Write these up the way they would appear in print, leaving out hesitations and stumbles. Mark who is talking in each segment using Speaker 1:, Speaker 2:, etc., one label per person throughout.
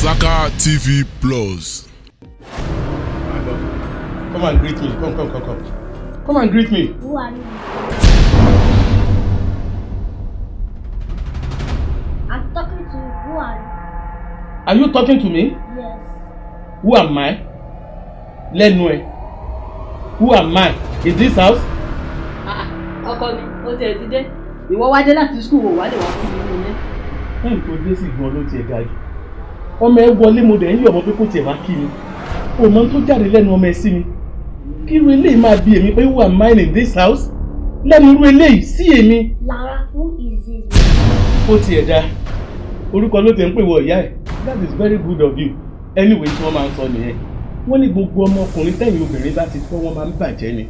Speaker 1: Saka TV Plus.
Speaker 2: Come and greet me. Come, come, come, come. Come and greet me.
Speaker 3: Who are you? I'm talking to you. Who are you?
Speaker 2: Are you talking to me?
Speaker 3: Yes.
Speaker 2: Who am I? Lẹ́nu ẹ̀. Who am I? In this house?
Speaker 4: Ah, ọkọ mi, ó tiẹ̀ ti dé. Ìwọ wá dé láti school, ò wá lè wá fún mi nílé.
Speaker 2: Lẹ́yìn tó dé sí gan ló tiẹ̀ ga jù. Ọmọ ẹ wọlé, mo dẹ̀ ń yọ̀ mọ́ pé kó tiẹ̀ wá kí mi. Òmò tó jáde lẹ́nu ọmọ ẹ sí mi. Kí irú eléyìí máa bi èmi pé who am I in this house? Lẹ́nu irú eléyìí sí èmi.
Speaker 3: Lara, who is this man?
Speaker 2: Ó tiẹ̀ da. Orúkọ ló ti ń pè wọ ìyá ẹ̀. That is very good of you. Anyway, tí wọ́n máa ń sọ nìyẹn. Wọ́n ní gbogbo ọmọkùnrin tẹ̀yìn obìnrin bá ti tọ́, wọ́n máa ń bàjẹ́ ni.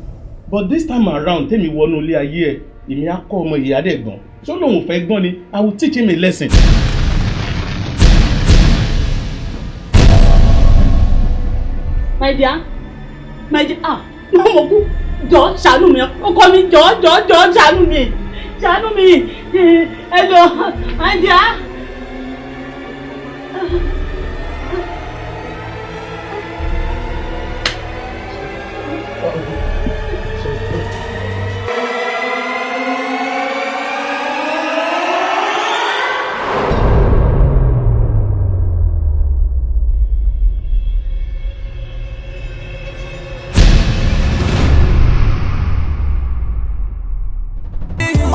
Speaker 2: But this time around, tèmi wọnú ilé ayé ẹ̀, èmi á kọ́ ọmọ ìyá dẹ̀ gbọ́n. Ṣó lòun fẹ́ gbọ́n ni? I will teach him a lesson.
Speaker 4: My dear, my dear, ah, mo kú, jọ ṣàánú mi, ọkọ mi, jọ jọ jọ, ṣàánú mi, ṣàánú mi, ẹ jọ, my dear.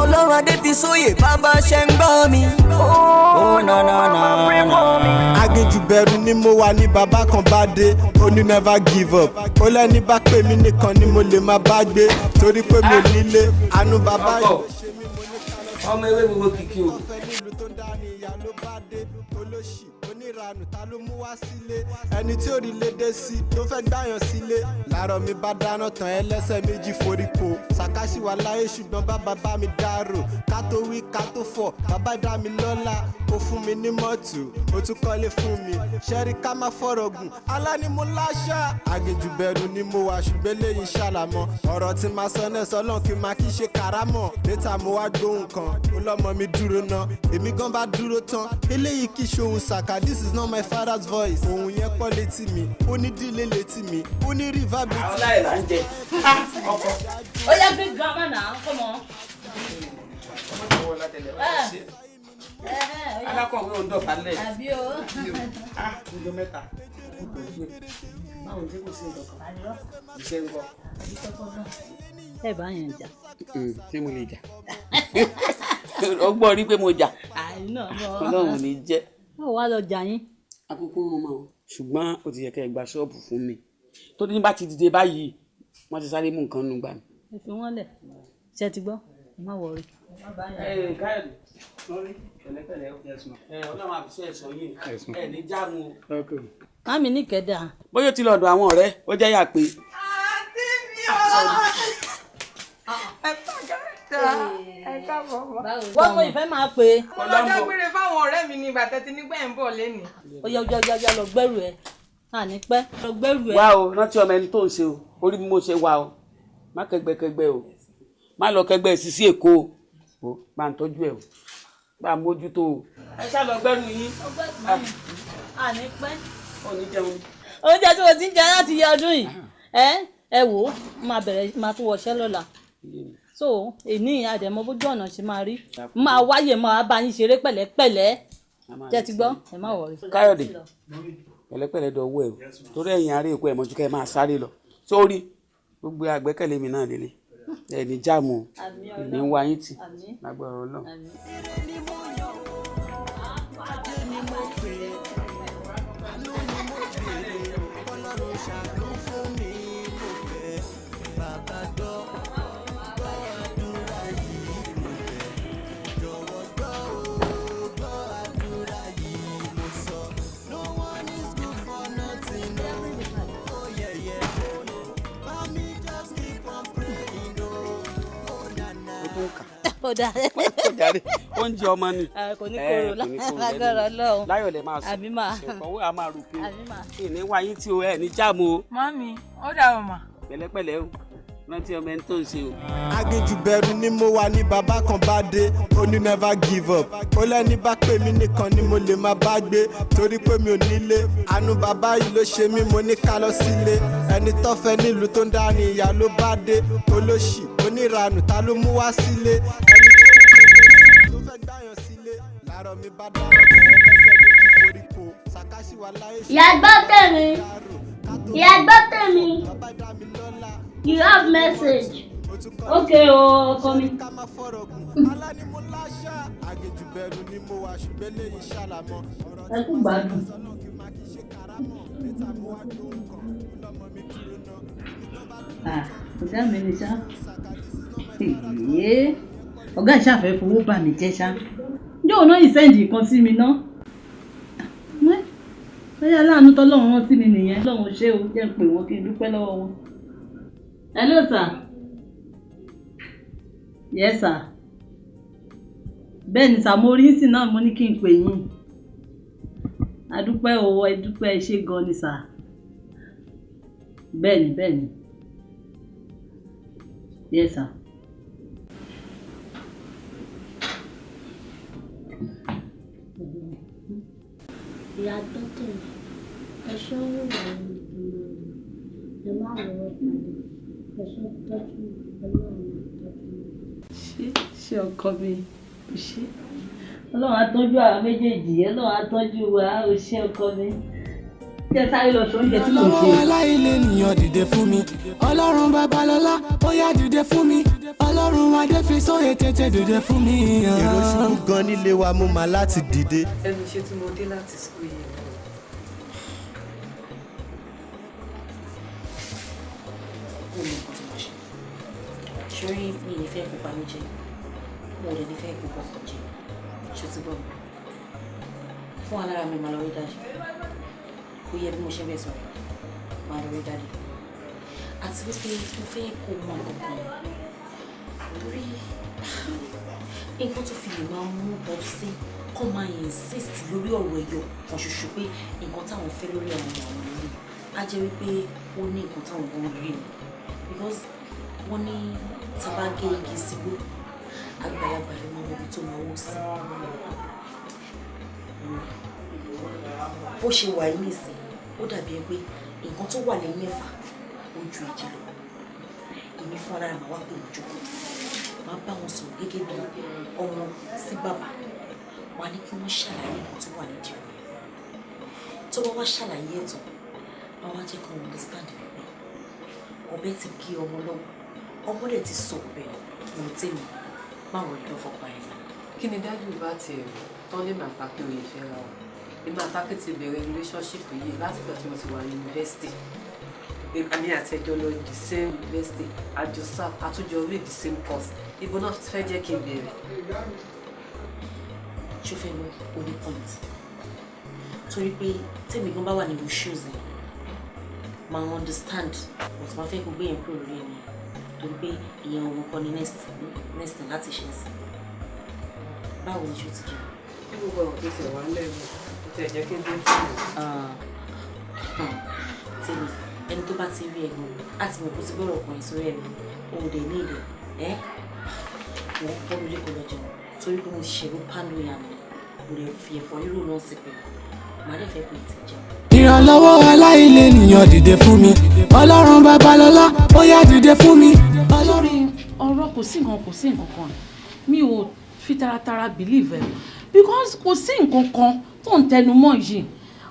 Speaker 5: Ọlọ́run Adébísóyè, bàbá ṣe ń gbọ́ mi. Ó na na na na.
Speaker 6: Aginjù bẹ̀rù ni mo wà ní bàbá kan bá dé, ó ní never give up. Ó lẹ́ni bá pè mí nìkan ni mo lè máa bá gbé, torí pé mi ò nílé àánú bàbá
Speaker 7: Ọkọ.
Speaker 6: yìí ṣe mí, mo ní ká lọ sí
Speaker 7: Ọmọ ewé gbogbo kìkì o.
Speaker 6: fẹ́ nílùú tó ń dá ní ìyá ló bá dé. Olóṣì oníranù, ta ló mú wá sílé? Ẹni tí ò rí lédè sí tó fẹ́ gbáyàn sílé. Làárọ̀ mi bá dáná tán, ẹlẹ́sẹ̀ méjì foríko. Sàkáṣí wà láyé, ṣùgbọ́n bàbá bá mi dárò. Ká tó wí ká tó fọ̀, bàbá dá mi lọ́lá. Ó fún mi ní mọ́tò, ó tún kọ́lé fún mi. Ṣẹ́rí ká má fọ̀rọ̀ gùn, alá ni mo láṣà. Aginjù bẹ̀rù ni mo wà, ṣùgbọ́n lẹ́yìn ṣàlàmọ́ ọ̀rọ̀ tí máa sọ náà sọlọ́n kí n máa kí ṣe karamọ̀. Létà mo wá gbóhùn kan, ó lọ́mọ mi dúró ná. Èmi gan bá dúró tán, eléyìí kì í ṣe ohun Sàkà. This is not my father's voice. Ohun yẹn pọ̀ létí mi, ó ní delay létí mi, ó ní reverb létí
Speaker 7: Àwọn
Speaker 6: mi.
Speaker 7: láì là ń jẹ. Ọkọ.
Speaker 4: Ó yá, gbé grandma náà, come on.
Speaker 7: Alákọ̀wé ò ń dọ̀bálẹ̀.
Speaker 4: Àbí o.
Speaker 7: Ah, ọjọ́ mẹ́ta. Báwo ni, kò sí nǹkan kan? Iṣẹ́ ń kọ́.
Speaker 4: Ẹ bá yẹn jà.
Speaker 7: Ṣé mo lè jà? Ọgbọ́n rí pé mo jà.
Speaker 4: Àìná bọ̀.
Speaker 7: Ọlọ́run ní jẹ́.
Speaker 4: Báwo wá lọ jà yín?
Speaker 7: Akókó ń mọ o. Ṣùgbọ́n ó ti yẹ kẹ́ ẹ gba ṣọ́ọ̀bù fún mi. Tó ní bá ti dìde báyìí, wọ́n ti sáré mú nǹkan nù gbà mí.
Speaker 4: Ẹ fi wọ́n lẹ̀. Ṣé ti gbọ́? Ẹ má worry.
Speaker 7: Ẹ Káyọ̀dé, lórí pẹ̀lẹ́pẹ̀lẹ́ o. Ẹ Ọlọ́run àfiṣẹ́ ẹ̀sọ́ yìí. Ẹ ní jáàmù o.
Speaker 4: Mami ní kẹ́dà.
Speaker 7: Bóyá ó ti lọ ọ̀dọ̀ àwọn ọ̀rẹ́, ó jẹ́ yà pé.
Speaker 8: Àǹtí mi o, ẹ káàbọ̀, ẹ káàbọ̀ mọ́.
Speaker 4: Wọ́n mọ ìfẹ́ máa pè é.
Speaker 8: Mo lọ dágbére fáwọn ọ̀rẹ́ mi ní ìgbà tẹ́tí nígbà ẹ̀ ń bọ̀ lẹ́nìí.
Speaker 4: Ó yá, ó yá, ó yá, ó yá, lọ gbẹ́rù ẹ̀. Àní pẹ́, lọ gbẹ́rù ẹ̀.
Speaker 7: Wá o, rántí ọmọ ẹni tó ń ṣe o. Orí bí mo ṣe wà o, má kẹgbẹkẹgbẹ o, má lọ kẹgbẹ sisi Èkó o. Bá ń tọ́jú ẹ o, bá ń mójútó o. Ẹ ṣá lọ gbẹ́rù yín.
Speaker 4: Àní pẹ́.
Speaker 7: Ò ní jẹun.
Speaker 4: Oúnjẹ tí mo ti ń jẹ láti yẹ ọdún yìí, ẹ ẹ wò ó, máa bẹ̀rẹ̀, máa tún wọṣẹ́ lọ́la. So èní àdẹ̀mọ́ bójú ọ̀nà ṣe máa rí, máa wáyè, máa bá yín ṣeré pẹ̀lẹ́pẹ̀lẹ́. Jẹ́ ti gbọ́, ẹ má worry.
Speaker 7: Káyọ̀dé, pẹ̀lẹ́pẹ̀lẹ́ dọ̀wọ́ ẹ o, torí ẹ̀yin ará Èkó ẹ̀ mọ́jú kẹ́ ẹ máa sáré lọ sórí gbogbo àgbẹ́kẹ̀lé mi náà lélẹ̀. Ẹ̀ ní jáàmù o, ẹ̀ ní wá yín tì lágbára Ọlọ́run.
Speaker 5: Ni mo yàn o, ajé ni mo pè é, àánú ni mo béèrè, Ọlọ́run ṣàánú fún mi, mo bẹ̀. Bàbá gbọ́, gbọ́ àdúrà yìí, mo bẹ̀. Jọ̀wọ́ gbọ́ o, gbọ́ àdúrà yìí, mo sọ. No one is good for nothing o, oh yeah yeah. Mami, just keep on praying o, oh na na.
Speaker 7: Ó tún kà.
Speaker 4: Ó dáa.
Speaker 7: Ó jàre, oúnjẹ ọmọ ni.
Speaker 4: Kò ní korò
Speaker 7: Ẹ, kò ní korò
Speaker 4: lágbára
Speaker 7: lẹ́nu.
Speaker 4: Ọlọ́run.
Speaker 7: Láyọ̀ lẹ máa sùn.
Speaker 4: Àmín mà.
Speaker 7: Ṣèkọ̀wé a máa rò pé
Speaker 4: Àmín mà.
Speaker 7: ìní wá yín tí o, ẹ ní jáàmù o.
Speaker 8: Mami, ó dà ọ̀ mà.
Speaker 7: Pẹ̀lẹ́pẹ̀lẹ́ o. Rántí ọmọ ẹni tó ń ṣe o.
Speaker 6: Aginjù bẹ̀rù ni mo wà ní bàbá kan bá dé, ó ní never give up. Ó lẹ́ni bá pè mí nìkan ni mo lè máa bá gbé, torí pé mi ò nílé. Àánú bàbá yìí ló ṣe mí, mo ní ká lọ sílé. Ẹni tó fẹ́ nílùú tó ń dání ìyá ló bá dé, olóṣì oníranù ta ló mú wá sílé. Ẹni tó fẹ́ gbáyàn sílé, làárọ̀ mi bá dáná tán ẹlẹ́sẹ̀ méjì foríko. Sàkáṣí wà láyé ṣe.
Speaker 3: Ìyá gbọ́ tèmi. Ìyá gbọ́ tèmi. You have message.
Speaker 4: Okay o, ọkọ mi.
Speaker 6: Ká má fọ̀rọ̀ gùn alánimúláṣà aginjù bẹ̀rù ni mo wà ṣùgbọ́n eléyìí ṣàlàmọ́.
Speaker 4: Ẹ kú gbádùn. Ah, ọ̀gá mi ni ṣá. Èyí ọ̀gá ìṣàfẹ́ fowó bà mí jẹ́ ṣá. Yóò náà ìsẹ́ǹdì kan sí mi ná. Bóyá aláàánú tọ́lọ́run rán sí mi nìyẹn. Lọ́run ṣé o, jẹ́ n pè wọ́n kí n dúpẹ́ lọ́wọ́ wọn. Hello sir. Yes sir. Bẹ́ẹ̀ ni sir, mo rí sí náà mo ní kí n pè yín. Adúpẹ́ o, ẹ dúpẹ́, ẹ ṣé gan ni sir. Bẹ́ẹ̀ ni, bẹ́ẹ̀ ni. Yes sir.
Speaker 3: Ìyá gbọ́ tèmi. Ẹ ṣé ń wò wá ní ìgbìmọ̀ rẹ̀. Ẹ má rọwọ́ padà. Ẹ ṣé ń tọ́jú mi. Ọlọ́run á tọ́jú mi.
Speaker 4: Ṣé ṣé ọkọ mi, o ṣé. Ọlọ́run á tọ́jú àwa méjèèjì, Ọlọ́run á tọ́jú wa, o ṣé ọkọ mi. Jẹ́ sáré lọ sóúnjẹ tí mò ń ṣe.
Speaker 5: Ọlọ́run aláìlè nìyàn dìde fún mi. Ọlọ́run Babalọ́lá ó yá dìde fún mi. Ọlọ́run Adéfisóyè tètè dìde fún mi.
Speaker 6: Èrò ṣubú gan nílé wa, mo mà láti dìde.
Speaker 8: Ẹnu iṣẹ́ tí mo dé láti school yìí.
Speaker 9: Ó mọ nǹkan tí mo ṣe ṣorí mi ní fẹ́ kó pa mí jẹ, mo ò dẹ̀ ní fẹ́ kó bọ̀kọ̀ jẹ. Ṣó ti gbọ́ mi fún alára mi? Máa lọ rí dájú kó yẹ bí mo ṣe bẹ́ẹ̀ sọ̀rọ̀, máa lọ rí dájú. Àti wípé mo fẹ́ kó mọ nǹkan kan torí nǹkan tó fi lè máa mú Bobsy kó máa insist lórí ọ̀rọ̀ ẹ̀yọ kan ṣoṣo pé nǹkan táwọn fẹ́ lórí àwọn ọmọ àwọn nílé á jẹ́ wípé ó ní nǹkan táwọn gan rí ni, because wọ́n ní tá bá gé igi sígbó, àgbàlagbà ló máa mọ ibi tó máa wó sí. Bó ṣe wà yìí nìsín, ó dàbí ẹ pé nǹkan tó wà lẹ́yìn ẹ̀fà ó ju èjì lọ. Èmi fún ara màá wá pè wọ́n jókòó, màá bá wọn sọ̀rọ̀ gẹ́gẹ́ bí ọmọ sí bàbá wà ní kí wọ́n ṣàlàyé nǹkan tó wà nídìí rẹ̀. Tó bá wá ṣàlàyé ẹ̀ tán, wọ́n wá jẹ́ kí wọ́n understand wípé ọ̀bẹ ti gé ọmọ lọ́wọ́, ọmọ dẹ̀ ti sọ ọ̀bẹ nù. Tèmi báwo ni ló fọkàn ẹ̀ lọ.
Speaker 8: Kí ni dájú bá tiẹ̀ rò tán lè máa ta pé òye fẹ́ ra wọn? Èmi àtàkì ti bẹ̀rẹ̀ relationship yìí láti ìgbà tí mo ti wà ní yunifásitì. Èmi àti ẹjọ́ lọ the same university, àjọsà àtúnjọ read the same course. Ibo náà ti fẹ́ jẹ́ kí n bẹ̀rẹ̀?
Speaker 9: Ṣó fẹ́ mú oní point, torí pé tèmi gan bá wà nínú shoes ẹ̀, máa understand, but máa fẹ́ kó gbé yẹn kúrò lórí ẹ̀mí, torí pé ìyẹn òun kọ́ ni next next thing láti ṣe é sí. Báwo ni ṣó ti jẹun?
Speaker 8: Bí gbogbo ọ̀rọ̀ tó ti wà lẹ́nu, ó ti ẹ̀ jẹ́ kí n dé fún mi.
Speaker 9: Tèmi, ẹni tó bá ti rí ẹ̀gbọ́n á ti mọ̀ kó ti gbọ́rọ̀ ọkùnrin sórí ẹ̀mí òun dẹ̀ ní ìdẹ̀ ẹ́ wọ́n bọ́ mi lẹ́kọ̀ọ́ lọ jẹun, torí pé mo ṣerú pánú ìyànà, mo lè fi ẹ̀fọ́ rírò náà sí pẹ̀lú, màá dẹ̀ fẹ́ pé ti jẹun.
Speaker 5: Ìrànlọ́wọ́ aláìlè nìyàn dìde fún mi. Ọlọ́run Babalọ́lá ó yá dìde fún mi.
Speaker 10: Sórí ọ̀rọ̀ kò sí nǹkan, kò sí nǹkan kan, mi ò fi taratara believe ẹ, because kò sí nǹkan kan tó ń tẹnu mọ́ yìí.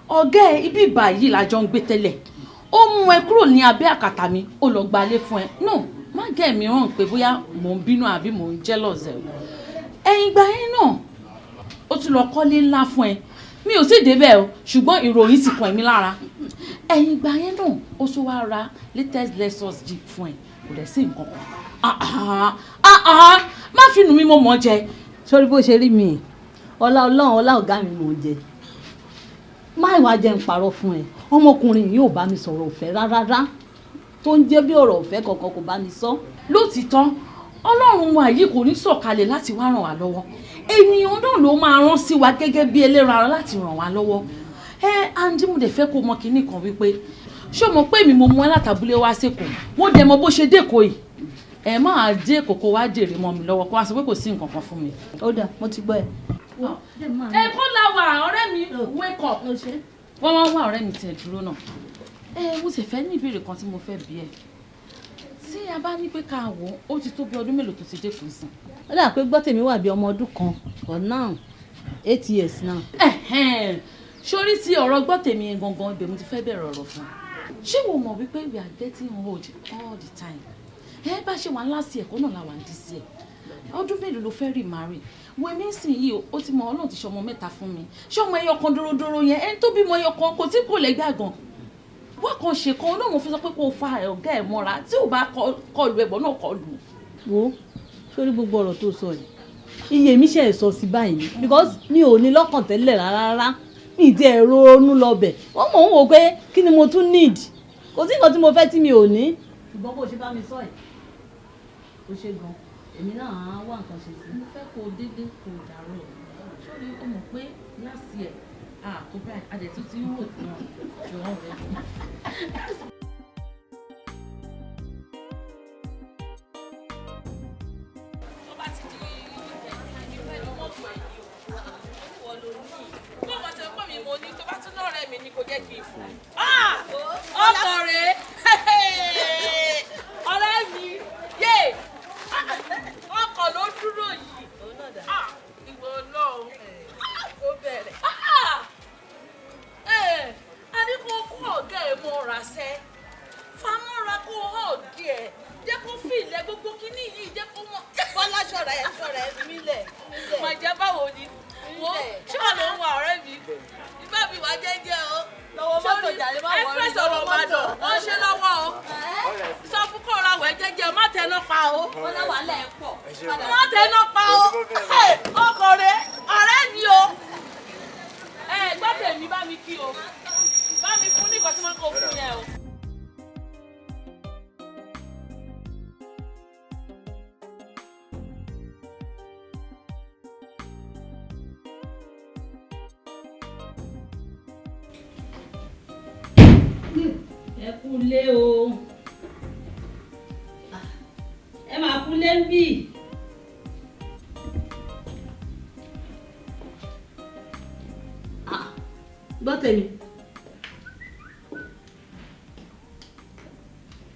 Speaker 10: Ọ̀gá ẹ ibi ìbàyìí la jọ ń gbé tẹ́lẹ̀, ó mú ẹ kúrò ní abẹ́ àkàtà mi, ó lọ gbalé fún ẹ. No má gẹ̀ mí ràn pé bóyá mò ń bínú àbí mò ń jealous ẹ. Ẹ̀yìn ìgbà yẹn náà, ó tún lọ kọ́lé ńlá fún ẹ. Mi ò sì débẹ̀ o, ṣùgbọ́n ìròyìn ti kàn mí lára. Ẹ̀yìn ìgbà yẹn náà, ó tún wá ra latest Lexus jeep fún ẹ. Kò dẹ̀ sí nǹkan kan. Ah ah ah ah, má fi nù mí, mo mọ̀ jẹ.
Speaker 4: Sórí bó ṣe rí mi, ọlá Ọlọ́run, ọlá ọ̀gá mi mò ń jẹ. Má ìwà jẹ́ ń parọ́ fún ẹ, ọmọkùnrin yìí ò bá mi sọ̀rọ̀ ọ̀fẹ́ rárá, tó ń jẹ́ bí ọ̀rọ̀ ọ̀fẹ́ kankan kò bá mi sọ.
Speaker 10: Lótìtọ́, Ọlọ́run wa yìí kò ní sọ̀kalẹ̀ láti wá ràn wá lọ́wọ́. Ènìyàn náà ló máa rán sí wa gẹ́gẹ́ bí ẹlẹ́ran ara láti ràn wá lọ́wọ́. Ẹ, Andy, mo dẹ̀ fẹ́ kó mọ kinní kan wípé Ṣé o mọ̀ pé èmi mo mú ẹ látàbúlé wá sẹ́kọ̀ọ́? Mo dẹ̀ mọ̀ bó ṣe dẹ́kọ̀ọ́ yìí. Ẹ máa dé kòkó wá jèrè mọ́ mi lọ́wọ́ kó wá sọ pé kò sí nǹkan kan fún mi.
Speaker 4: Ó dà, mo ti gbọ́ ẹ.
Speaker 10: Èkó la wà, ọ̀rẹ́ mi, wake up. Wọ́n wá wá ọ̀rẹ́ mi tiẹ̀ dúró náà. Ẹ mo sì fẹ́ ní ìbéèrè kan tí mo fẹ́ bi ẹ́. Tí a bá ní pé ká wò ó, ó ti tó bí ọdún mélòó tó ti dé kùn sí?
Speaker 4: Ó dà pé gbọ́ tèmi wà bí ọmọ ọdún kan for now, 8 years now.
Speaker 10: Sórí ti ọ̀rọ̀ gbọ́ tèmi yẹn gangan, ibẹ̀ mo ti fẹ́ bẹ̀rẹ̀ ọ̀rọ̀ fún un. Ṣé wo mọ̀ wípé we are getting old all the time? Ẹ bá ṣe wà last year kó náà la wà ní this year. Ọdún mélòó ló fẹ́ remarry? Wo èmi ń sìn yìí, ó ti mọ Ọlọ́run ti ṣe ọmọ mẹ́ta fún mi. Ṣé ọmọ ẹyọ kan dúródúró yẹn, ẹni tó bímọ ẹyọ kan kò tí kò lẹ́gbẹ́ àgàn wá kan ṣe kan náà, mo fi sọ pé kó o fa ọ̀gá ẹ̀ mọ́ra, tí ò bá kọlu ẹ̀gbọ́n náà kọlu.
Speaker 4: Wo sórí gbogbo ọ̀rọ̀ tó sọ yìí, iye mi ṣe sọ sí báyìí because mi ò ní lọ́kàn tẹ́lẹ̀ rárá rárá. Mi ì tiẹ̀ ronú lọ bẹ̀. Wọ́n mọ̀ ń wò pé kí ni mo tún need? Kò sí nǹkan tí mo fẹ́ tí mi ò ní. Ṣùgbọ́n bó ṣe bá mi sọ yìí, ó ṣe gan, èmi náà á wá nǹkan ṣe sí.
Speaker 10: Mo fẹ́ kó o dédé kó o dàrú sórí o mọ̀ pé last year ah tó báyìí adẹ̀tún ti ń rò náà jọ̀ọ́ rẹ. Tó bá ti di ìfẹ́ lọ mọ́tò ẹ̀ yìí o, bó bá ti pọ̀ mí mo ní tó bá tún náà rẹ̀ mi ni kò jẹ́ kí n fò. Ọkọ̀ rèé, ọ̀rẹ́ mi yé, ọkọ̀ ló dúró yìí. Ìwọ Ọlọ́run, ó bẹ̀rẹ̀. A ní kó kó ọ̀gá ẹ̀ mọ́ra sẹ́, famọ́ra, kó ọ̀gá ẹ̀ jẹ́ kó fìlẹ̀ gbogbo kínní yìí, jẹ́ kó mọ̀.
Speaker 4: Bọ́lá, ṣọ̀rọ̀ ẹ̀, ṣọ̀rọ̀ ẹ̀, mílẹ̀.
Speaker 10: Mà jẹ́ báwo ni wo ṣé wà ló ń wa ọ̀rẹ́ mi ibà mi wà jẹ́jẹ́ o.
Speaker 4: Lọ́wọ́ mọ́tò jàre, má wọrí.
Speaker 10: Express ọ̀rọ̀ Ìbàdàn wọ́n ṣe lọ́wọ́ o. Sọ fún kó ra wẹ̀ jẹ́jẹ́, má tẹná pa o.
Speaker 4: Bọ́lá, wàhálà ẹ̀ pọ̀.
Speaker 10: Má tẹná pa o. Ọkọ̀ rẹ̀, ọ̀rẹ́ mi o. Ẹ gbọ́ tèmi, bá mi kí o, bá mi fún ní nǹkan tí wọ́n kó fún yẹn o.
Speaker 4: Ẹ kú lé o, ẹ máa kú lé ń bì. Gbọ́ tèmi.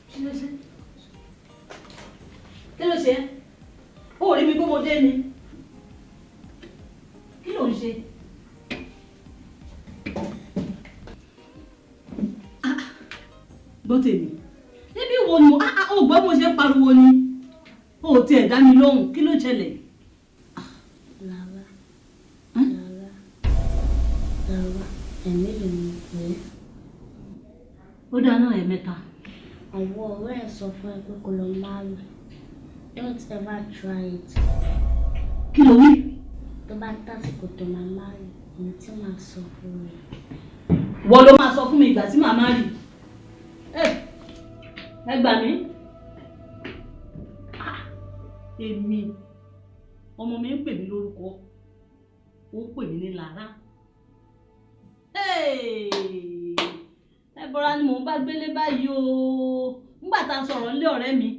Speaker 4: Kí ló ṣe? Kí ló ṣe? Ó rí mi pé mo dé ni. Kí ló ń ṣe? Gbọ́ tèmi. Níbí wo ni ó gbọ́ bó ṣe ń pariwo ni? Ó tiẹ̀ dá mi lóhùn. Kí ló ṣẹlẹ̀?
Speaker 3: Lára, Lára, Lára, ẹ̀mí ló ń pè é.
Speaker 4: Ó dáná ẹ̀mẹ́ta.
Speaker 3: Àwọn ọ̀rẹ́ ẹ̀ sọ fún ẹ pé kó lọ marry. Don't ever try it.
Speaker 4: Kí ló wí?
Speaker 3: Tó bá tásìkò tó máa marry, èmi tí màá sọ fún ẹ.
Speaker 4: Wọ́n ló máa sọ fún mi ìgbà tí màá marry. Ẹ ẹ gbà mí. Èmi ọmọ mi ń pè mí lórúkọ, ó ń pè mí ní Lára. Ẹ bọ́ra ni mò ń bá gbélé báyìí o. Nígbà tá a sọ̀rọ̀ ńlé ọ̀rẹ́ mi,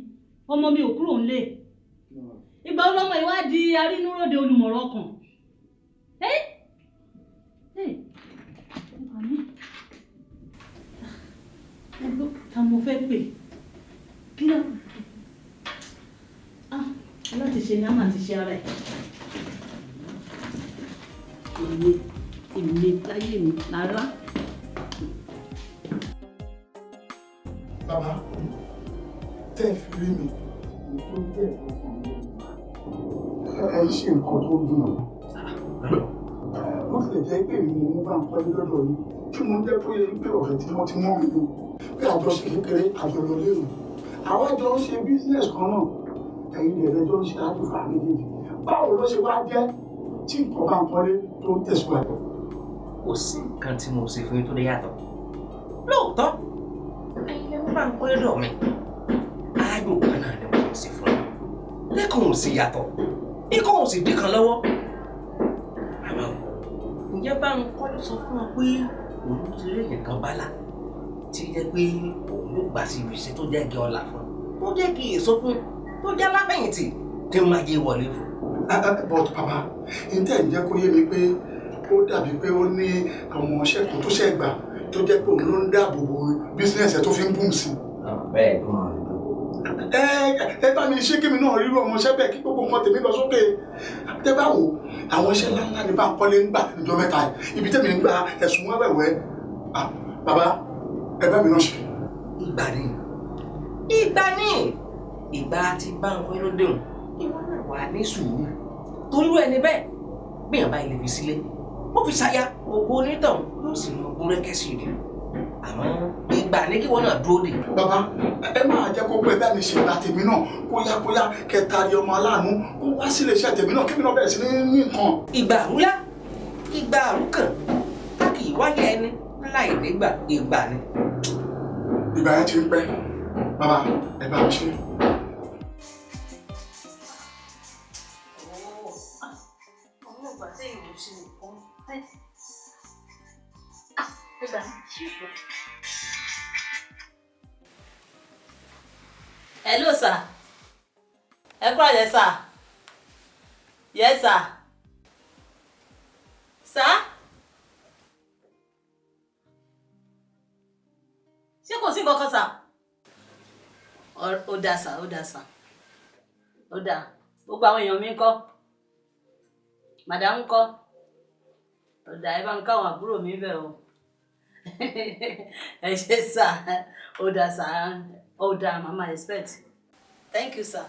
Speaker 4: ọmọ mi ò kúrò ńlé. Ìgbà wo lọmọ ìwádìí arínúròde olùmọ̀rọ̀ ọkàn? Ẹ ẹ gbà mí. Ta mo fẹ́ pè? Kí ló ah aláti ṣe ni a máa ti ṣe ara ẹ̀. Èmi láyé mi, Lára.
Speaker 11: Bàbá, tẹ́ ẹ fi rí mi tó jẹ́ ẹ ṣe nǹkan tó dùn ọ́. Bó tilẹ̀ jẹ́ pé èmi mo mú bá ń kọ́lé lọ́dọ̀ yìí, tí mo jẹ́ pé pé ọ̀rẹ́ tímọ́tímọ́ mi ni, pé àjọ ṣe kékeré, àjọ lọ léwu. Àwa jọ ń ṣe business kan náà, ẹ̀yin lè lẹ́jọ́ ń ṣe àjùfà méjèèjì. Báwo ló ṣe wá jẹ́ tí nǹkan bá ń kọ́lé tó ń tẹ̀síwájú?
Speaker 12: Kò sí nǹkan tí mo ṣe fún yín tó lè yàtọ̀. Lóòótọ́, ẹ̀yin lè máa ń kọ́lé dọ̀ mi. Ájò kan náà ni mo ṣe fún yín. Lẹ́kọ̀ọ́ ò sì yàtọ̀, ikọ̀ ò sì dín kan lọ́wọ́. Àmọ́ ǹjẹ́ bá ń kọ́lé sọ fún ọ pé òun ti rí èèyàn kan bá là Tí jẹ́ pé òun ló gbà sí ibi iṣẹ́ tó jẹ́ kí ọlà fún tó jẹ́ kí èso fún tó jẹ́ aláfẹ̀yìntì tí ń máa jẹ́ wọlé fún.
Speaker 11: But bàbá, ntẹ́ ń jẹ́ kó yé mi pé ó dàbí pé ó ní àwọn ọṣẹ́ kan tó ṣẹ̀ gbà tó jẹ́ pé òun ló ń dáàbò bo business ẹ̀ tó fi ń boom sí.
Speaker 12: Bẹ́ẹ̀
Speaker 11: Ẹ bá mi ṣé kémi náà rírú ọmọọṣẹ́ bẹ́ẹ̀ kí gbogbo nǹkan tèmi lọ sókè. Tẹ bá wò àwọn iṣẹ́ ńláńlá ní bá ń kọ́lé ń gbà níjọ́ mẹ́ta yìí, ibi tẹ́mi ń gba ẹ̀sùn wẹ́wẹ́wẹ́. Bàbá, ẹ bá mi náà ṣe.
Speaker 12: Ìgbà ni ìgbà ni ìgbà tí Báńkọ́lé ló déhùn, ìwọ náà wà ní sùúrù torí irú ẹni bẹ́ẹ̀ gbìyànjú bá ilé fi sílé ó fi ṣaya gbogbo onítàn yóò sì mọ gúnrẹ́kẹ́ sí i, àmọ́ ìgbà ní kí wọ́n náà dúró dè.
Speaker 11: Bàbá, ẹ máa jẹ́ kó pẹ́ bá mi ṣe ìgbà tèmi náà kóyákóyá kẹta rí ọmọ aláàánú kó wá sílé iṣẹ́ tèmi náà kébì náà bẹ̀rẹ̀ sí ní nǹkan.
Speaker 12: Ìgbà àrúlá ìgbà àrúkàn a kì í wáyé ẹni láì nígbà ìgbà ni.
Speaker 11: Ìgbà yẹn ti ń pẹ́, bàbá, ẹ bá mi ṣe.
Speaker 4: Hello sir. Ẹ kúrò yẹ sir. Yes sir. Sir? Ṣé kò sí nǹkan kan sir? Ó dáa sir, ó dáa sir. Ó dáa. Gbogbo àwọn èèyàn mi ń kọ́. Madam ń kọ́. Ó dáa, ẹ bá ń káwọn àbúrò mi bẹ̀ o. Ẹ ṣé sir. Ó dáa sir. Ó dáa, mama expect. Thank you sir.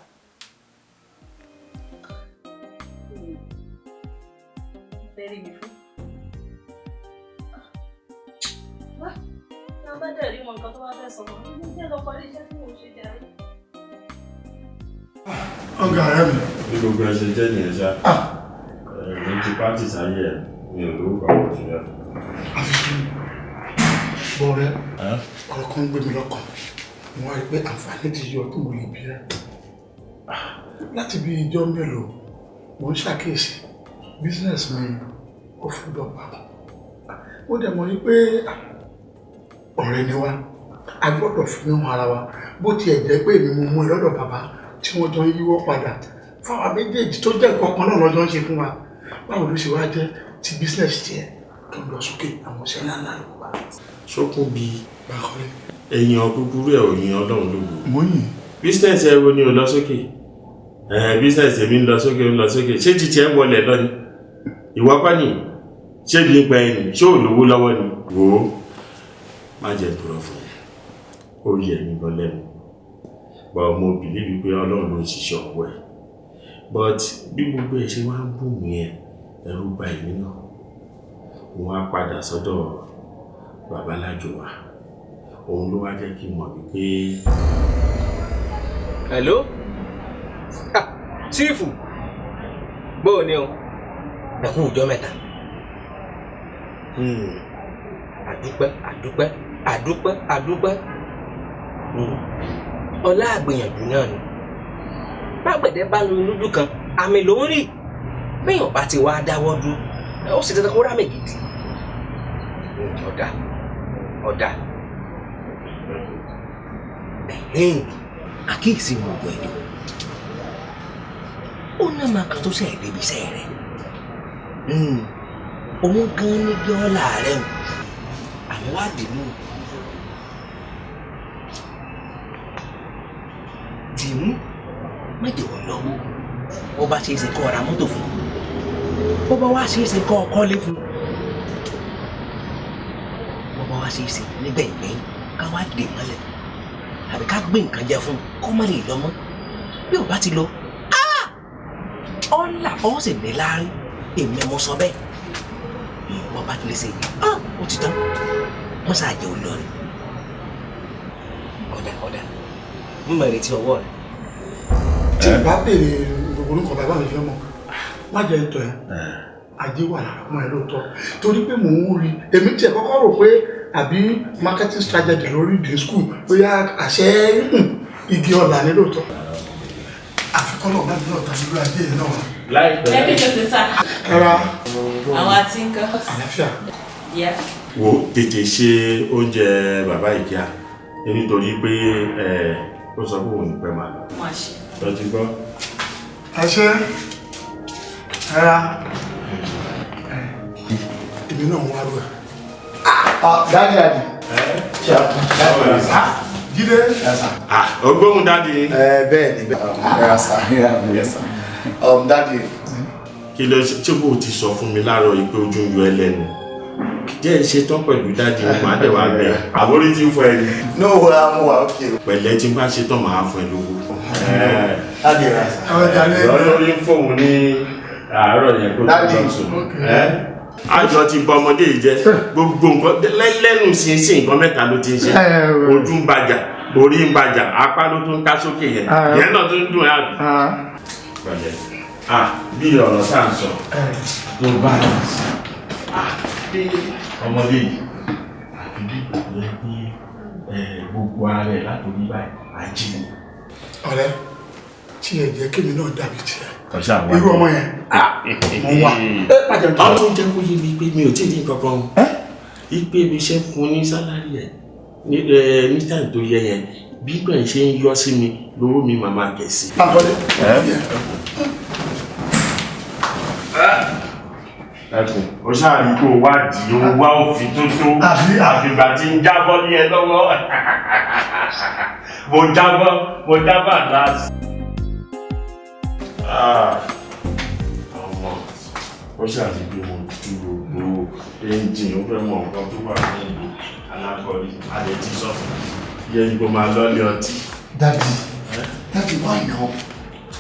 Speaker 4: Fẹ́ rí mi fún. Wá, tí a bá dẹ̀ rí wọn nǹkan tó bá fẹ́ sọ wọn, ní jẹ́ lọ parí iṣẹ́ tí mò ń ṣe jàre.
Speaker 11: Ọ̀gá rẹ̀ mi.
Speaker 13: Bí gbogbo ẹ ṣe jẹ́ nìyẹn ṣá. Mo ti pátì sáyé ẹ̀, mi ò lówó kan kò sí rẹ̀.
Speaker 11: Bọ̀rẹ́, ọ̀rọ̀ kan ń gbé mi lọ́kàn. Mo wá rí pé àǹfààní ti yọ tí mo lè bí ẹ. Láti bí ijọ́ mélòó, mo ń ṣàkíyèsí business mi ó fi dọ̀gba. Mo dẹ̀ mọ̀ wípé ọ̀rẹ́ ni wá, a gbọ́dọ̀ fi hàn ara wa. Bó tiẹ̀ jẹ́ pé èmi mo mú ẹ lọ́dọ̀ bàbá tí wọ́n jọ ń yíwọ́ padà. Fáwa méjèèjì tó jẹ́ nǹkan kan náà lọ́jọ́ ń ṣe fún wa. Báwo ló ṣe wá jẹ́ ti business tiẹ̀ tó ń lọ sókè àwọn iṣẹ́ ńláńlá ló wà?
Speaker 13: Ṣókùn bí
Speaker 11: Bákọ́lé.
Speaker 13: Èèyàn kúkúrú ẹ̀ ò yin Ọlọ́run lógo.
Speaker 11: Mo yìn.
Speaker 13: Business ẹ wo ni ò lọ sókè? Business èmi ń lọ sókè, ń lọ sókè. Ṣé títí ẹ ń wọlé lọ ni? Ìwọ kọ́ ni? Ṣé bí ń pa ẹni? Ṣé ò lówó lọ́wọ́ ni? Wò ó, má jẹ́ purọ́ fún ẹ. Ó yẹ mí gan lẹ́nu. But mo believe pé Ọlọ́run ló ń ṣiṣẹ́ ọwọ́ ẹ̀. But bí gbogbo ẹ̀ ṣe wá ń bù mí ẹ̀, ẹ̀rù bà èmi náà. Mo wá padà sọ́dọ̀ babalájo wa. Òun ló wá jẹ́ kí n mọ̀ wípé.
Speaker 12: Hello? Sífù, bóò ni o? Ẹ kú ọjọ́ mẹ́ta. Àdúpẹ́, àdúpẹ́, àdúpẹ́, àdúpẹ́. Ọlá àgbìyànjú náà ni. Bágbẹ̀dẹ bá lu lójú kan, àmì ló ń rí. Béèyàn bá ti wá dáwọ́ dúró, ó sì dandan kó rámì gidi. Ọ̀dà, ọ̀dà. Àkíyèsí wo ògùn ẹ̀dùn. Ó ná máa kan tó ṣe débi iṣẹ́ rẹ̀. Òun gan ní gọ́ọ̀là rẹ̀ o. Àmọ́ wá dìmú. Dìmú, má jẹ́ ò lọ́wọ́. Bó bá ṣe é ṣe kọ́ ra mọ́tò fún. Bó bá wá ṣe é ṣe kọ́ kọ́lé fún. Bó bá wá ṣe é ṣe nígbẹ̀yìngbẹ̀yìn ká wá dè mọ́lẹ̀. Àbí ká gbé nǹkan jẹ fún kó má lè lọ mọ́. Bí ò bá ti lọ, ọ̀là ọ̀ sì ní láárín. Èmi mo sọ bẹ́ẹ̀. Wọ́n bá ti lè ṣe, ó ti tán. Wọ́n ṣàjẹ́ ò lọ ni. Ọ̀dà, ọ̀dà. Mo mọ̀ retí ọwọ́ rẹ̀.
Speaker 11: Tí ìbá béèrè gbogbo orúkọ bàbá mi fẹ́ mọ̀, má jẹ́ ń tọ́ ẹ. Ajé wà lára ọmọ ẹ lóòótọ́. Torí pé mò ń rí, èmi tiẹ̀ kọ́kọ́ rò pé àbí marketing strategy lórí the school bóyá àṣẹ igi ọ̀la ní lóòótọ́. Àfikún náà bá mi náà tàbí lórí ajé yìí náà.
Speaker 13: Láìpẹ́.
Speaker 10: Ẹ kí ṣe sá.
Speaker 11: Rárá.
Speaker 10: Àwa ti ń kọ́.
Speaker 11: Àlàáfíà.
Speaker 9: Díẹ̀.
Speaker 13: Wo, tètè ṣe oúnjẹ bàbá ìkíá nítorí pé ó sọ pé òun ní pẹ́ máa lọ.
Speaker 9: Máa ṣe.
Speaker 13: Tọ́jú gbọ́.
Speaker 11: Ẹ ṣe ẹ ra èmi náà ń wá rú ẹ.
Speaker 14: Daddy, daddy.
Speaker 11: Jídé.
Speaker 13: Ògbóhùn daddy.
Speaker 14: Ẹ bẹ́ẹ̀ ni bẹ́ẹ̀. Ẹ sà. Yes sir. Daddy.
Speaker 13: Kí ló ṣe tí kò ti sọ fún mi láàárọ̀ yìí pé ojú ń yọ ẹ lẹ́nu? Jẹ́ ẹ ṣe tán pẹ̀lú daddy, màá dẹ̀ wá bẹ̀. Àbórí ti ń fọ ẹni.
Speaker 14: No, mo wà okay.
Speaker 13: Pẹ̀lẹ́, tí n bá ṣe tán màá fún ẹ lówó.
Speaker 14: Daddy rà sà.
Speaker 13: Lórí ń fóun ní àárọ̀ yẹn kó tó lọ sùn. Àjọ ti bọ ọmọdé yìí jẹ gbogbo nǹkan lẹ́nu sínsìn, nǹkan mẹ́ta ló ti ń ṣe: ojú ń bàjà, orí ń bàjà, apá ló tún ń ká sókè yẹn, yẹn náà tún ń dùn ẹ́ àbí. Pẹ̀lẹ́, ah, bí ọ̀rọ̀ tá à ń sọ tó bá a ọmọdé yìí àfi bí kò yẹ pé gbogbo ara ẹ̀ látòrí báyìí àjí ni.
Speaker 11: Ọ̀rẹ́, tí ẹ jẹ́ kémi náà dàbí tiẹ̀.
Speaker 13: Ọ̀ṣà wà.
Speaker 11: Irú ọmọ yẹn mo ń wà.
Speaker 13: Ọlọ́run jẹ́ kó yé mi pé mi ò tí ì ní nǹkan kan ipe mi ṣe ń fún ní salary ẹ̀ ní time tó yẹ yẹn, bí gbọ̀n ṣe ń yọ sí mi lówó mi màmá kẹ̀ sí.
Speaker 11: Báńkọ́lé.
Speaker 13: Ẹkùn ó ṣáàrí kó o wádìí, ó wá òfin tó tó àfìgbà tí ń jábọ́ ní ẹ lọ́wọ́. Mo jábọ́, mo jábọ́ àdáàsì. Ọmọ ó ṣáàrí pé mo dúró gbogbo ẹ́ńjìn, ó fẹ́ mọ nǹkan tó wà ní ìlú alákọ̀ọ́rí adé tí sọ fún yẹ kí kò máa lọ́lé ọtí.
Speaker 14: Daddy, daddy, why now?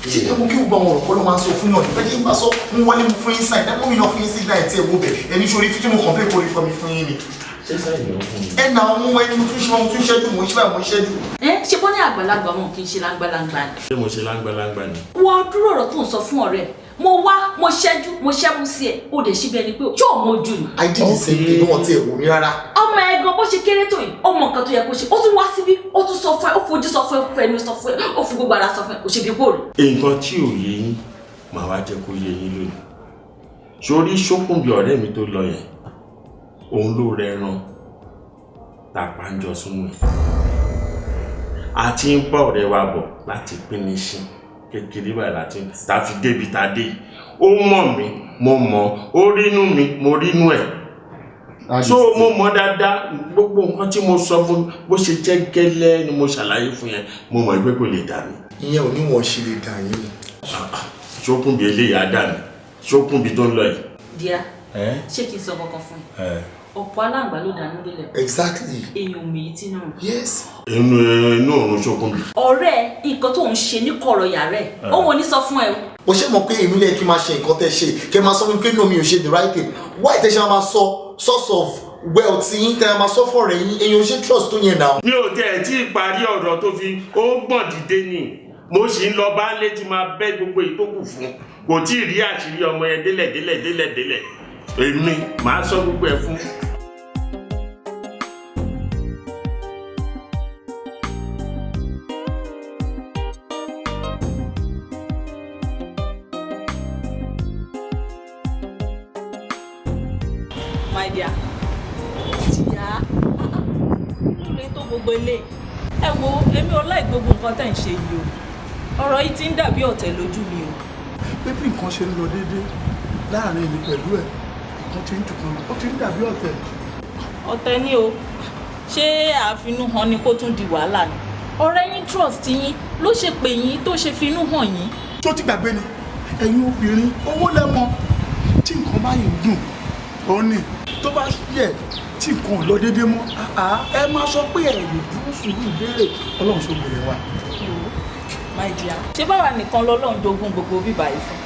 Speaker 14: Ṣé ẹ mú kí gbogbo àwọn ọ̀rọ̀ kọ́ ló máa ń sọ fún yàn nípa kí n bá sọ ń wọlé mú fún yín sign dẹ́kun mi náà fún yín signal ẹ̀ tí ẹ wo bẹ̀ ẹni sórí fíjì mo complain kórìí fún mi fún yín ni.
Speaker 13: Ṣé sáyẹn ló fún mi?
Speaker 14: Ẹ nà ọmú ẹni mo tún ṣe, mo tún ṣẹ́jú, mo ń ṣe báyìí, mo ń ṣẹ́jú.
Speaker 10: Ẹ ṣe bọ́ ní àgbàlagbà wọn kì í ṣe láńgbàláńgbà ni.
Speaker 13: Ṣé mo ṣe láńgbàláńgbà ni?
Speaker 10: Wọ́n dúró ọ̀rọ̀ tó ń sọ fún ọ̀rẹ́ ẹ̀. Mo wá, mo ṣẹ́jú, mo ṣẹ́mú sí ẹ̀, ó dẹ̀ ṣe bí ẹni pé ṣé ò mọ ojú ni.
Speaker 14: I did the same thing, wọn ti ẹ̀ wò mí rárá.
Speaker 10: Ọmọ ẹ gan bó ṣe kéré tó yìí, ó mọ nǹkan tó yẹ kó ṣe, ó tún wá síbí, ó tún sọ fún ẹ, ó fojú sọ fún ẹ, ó fẹnu sọ fún ẹ, ó fi gbogbo ara sọ fún ẹ, kò ṣe bí bóòlù.
Speaker 13: Nǹkan tí ò yé yín màá wá jẹ́ kó yé yín lónìí. Sórí Ṣókùnbí ọ̀rẹ́ mi tó lọ yẹn, òun ló rẹran tàpá ń jọ súnmọ́ ẹ̀. A ti ń bá ọ̀rẹ́ wa bọ̀ láti pín ní kékeré báyìí láti ta fi débi ta dé yìí. Ó mọ̀ mí, mo mọ̀, ó rínú mi, mo rínú ẹ̀, so mo mọ̀ dáadáa. Gbogbo nǹkan tí mo sọ fún bó ṣe jẹ́ gẹ́lẹ́ ni mo ṣàlàyé fún yẹn. Mo mọ̀ pé kò lè dà mí.
Speaker 14: Ìyẹn ò ní wọ́n ṣe lè dà yín.
Speaker 13: Ṣókùnbí eléyìí á dà mí, Ṣókùnbí tó ń lọ yìí.
Speaker 10: Díà, ṣé kí n sọ kankan fún ẹ? Ọ̀pọ̀ aláǹgbá ló dànù délẹ̀.
Speaker 14: Exactly.
Speaker 10: Èèyàn ò mèyí tí náà.
Speaker 14: Yes.
Speaker 13: Inú inú òrùn Ṣókùnbí.
Speaker 10: Ọ̀rẹ́, nǹkan tó ń ṣe ní kọ̀rọ̀ yàrá ẹ̀, òun ò ní sọ fún ẹ o.
Speaker 14: Bó ṣe mọ̀ pé èmi lè kí n máa ṣe nǹkan tẹ́ ṣe, kẹ́ máa sọ fún mi pé no, mi ò ṣe the right thing. Why tẹ́ ṣe máa sọ source of wealth yín, tẹ́ máa sọ fún ọ̀rẹ́ yín? Èèyàn ò ṣe trust tó yẹn náà.
Speaker 13: Mi ò tẹ̀ tí ì parí ọ̀rọ̀ tó fi ó gbọ̀n dìde ni. Mo sì ń lọ bá lé tí máa bẹ́ gbogbo èyí tó kù fún, kò tí ì rí àṣírí ọmọ yẹn délẹ̀ délẹ̀ délẹ̀ délẹ̀. Èmi màá sọ gbogbo ẹ̀ fún.
Speaker 4: My dear, ìyá lóore tó gbogbo ilé ẹ wo, èmi ò láì gbogbo nǹkan tẹ̀ ń ṣe yìí o. Ọ̀rọ̀ yìí ti ń dàbí ọ̀tẹ̀ lójú mi o.
Speaker 11: Pé bí nǹkan ṣe ń lọ déédéé láàrin èmi pẹ̀lú ẹ̀, nǹkan ti ń dùn, ó ti ń dàbí ọ̀tẹ̀.
Speaker 4: Ọ̀tẹ̀ ni o. Ṣé àfinúhàn ni kó tún di wàhálà ni? Ọ̀rẹ́ yín trust yín ló ṣe pè yín tó ṣe finú hàn yín.
Speaker 11: Tó ti gbàgbé ni, ẹ̀yin obìnrin owó lẹ́mọ, tí nǹkan bá yìí dùn ó ní, tó bá yẹ tí nǹkan ò lọ déédéé mọ́, àá ẹ máa sọ pé ẹ lè dúró sùúrù ìbéèrè Ọlọ́run sọ gbèrè wa.
Speaker 4: My dear, ṣé báwa nìkan lọ́lọ́run jogún gbogbo bíbá yìí fún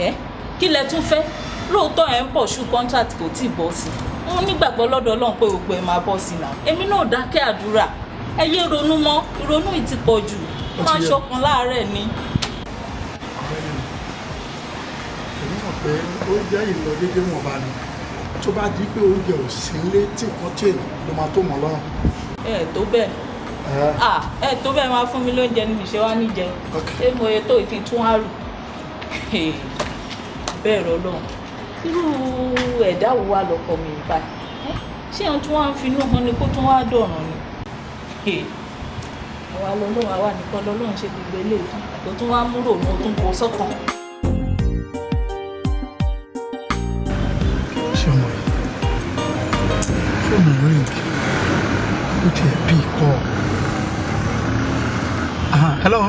Speaker 4: ẹ? Kí lẹ tún fẹ́? Lóòótọ́ ẹ̀ ń pọ̀ ṣú contract kò tí ì bọ́ sí i. Mo nígbàgbọ́ lọ́dọ̀ Ọlọ́run pé gbogbo ẹ̀ máa bọ́ sí i náà. Èmi náà dákẹ́ àdúrà. Ẹ yé ronú mọ́, ìrònú yìí ti pọ̀ jù.
Speaker 11: Ó ti
Speaker 4: máa
Speaker 11: yẹ.
Speaker 4: Ṣọkàn láàárẹ̀ ni.
Speaker 11: Èmi mọ̀ pé oúnjẹ yìí lọ déédéé wọn bá ní, tó bá di pé oúnjẹ ò sí nílé tí nǹkan change ló máa tó mọ̀ lọ́rùn.
Speaker 4: Ẹ tó bẹ́ẹ̀, ah, ẹ tó bẹ́ẹ̀, máa fún mi lóúnjẹ níbi ìṣe wá níjẹ. Ṣé mo yẹ tó ìfi tún àrù bẹ́ẹ̀ rọ lọ́hùn? Irú ẹ̀dá wo wà lọ́kọ mi báyìí?
Speaker 15: Ṣé ohun tí wọ́n ń finú han ni kó tún wá dọ̀ràn ni? Àwa lọ́lọ́run, àwa nìkan lọ́lọ́run ṣe gbogbo eléyìí fún, kó tún wá múrò ní o tún kó sọ́kàn.
Speaker 11: Ṣé ọmọ yìí, fóònù ring, ó tiẹ̀ bí kọ́? Hello,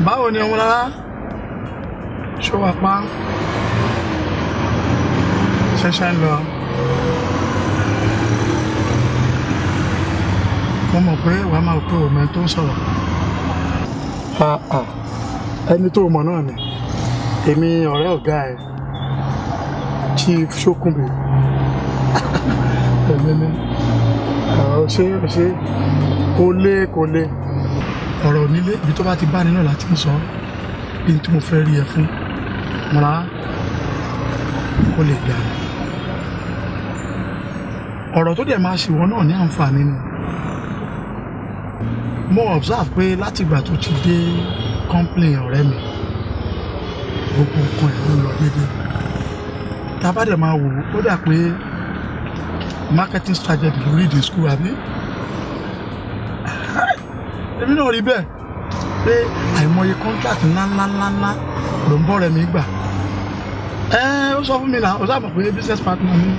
Speaker 11: báwo ni ọmọ lára? Ṣó wà pa? Ṣẹ̀ṣẹ̀ ń lọ. Mo mọ̀ pé wàá máa pé òun tó ń sọ̀rọ̀. Ẹni tó mọ̀ náà ni èmi, ọ̀rẹ́ ọ̀gá ẹ̀, Chief Ṣókùnbí. Èmi ni. Ọ̀ ṣe ṣe kò lé kò lé. Ọ̀rọ̀ onílé, ibi tó bá ti bá ní náà láti ń sọ. Bí tí mo fẹ́ rí ẹ fún mọ́ra kó lè gbà ní. Ọ̀rọ̀ tó dẹ̀ máa ṣe wọ́n náà ní àǹfààní ni. Mo observe pé látìgbà tó ti dé complain ọ̀rẹ́ mi, gbogbo nǹkan ẹ̀ ló ń lọ déédéé. Tá a bá dẹ̀ máa wò ó, ó dà pé marketing strategy lórí ìdí school, àbí? Èmi náà rí bẹ́ẹ̀ pé àìmọye contract ńláńláńláńlá ló ń bọ̀ rẹ̀ mi gbà. Ẹ ó sọ fún mi náà, ó sábà pé business partner mi.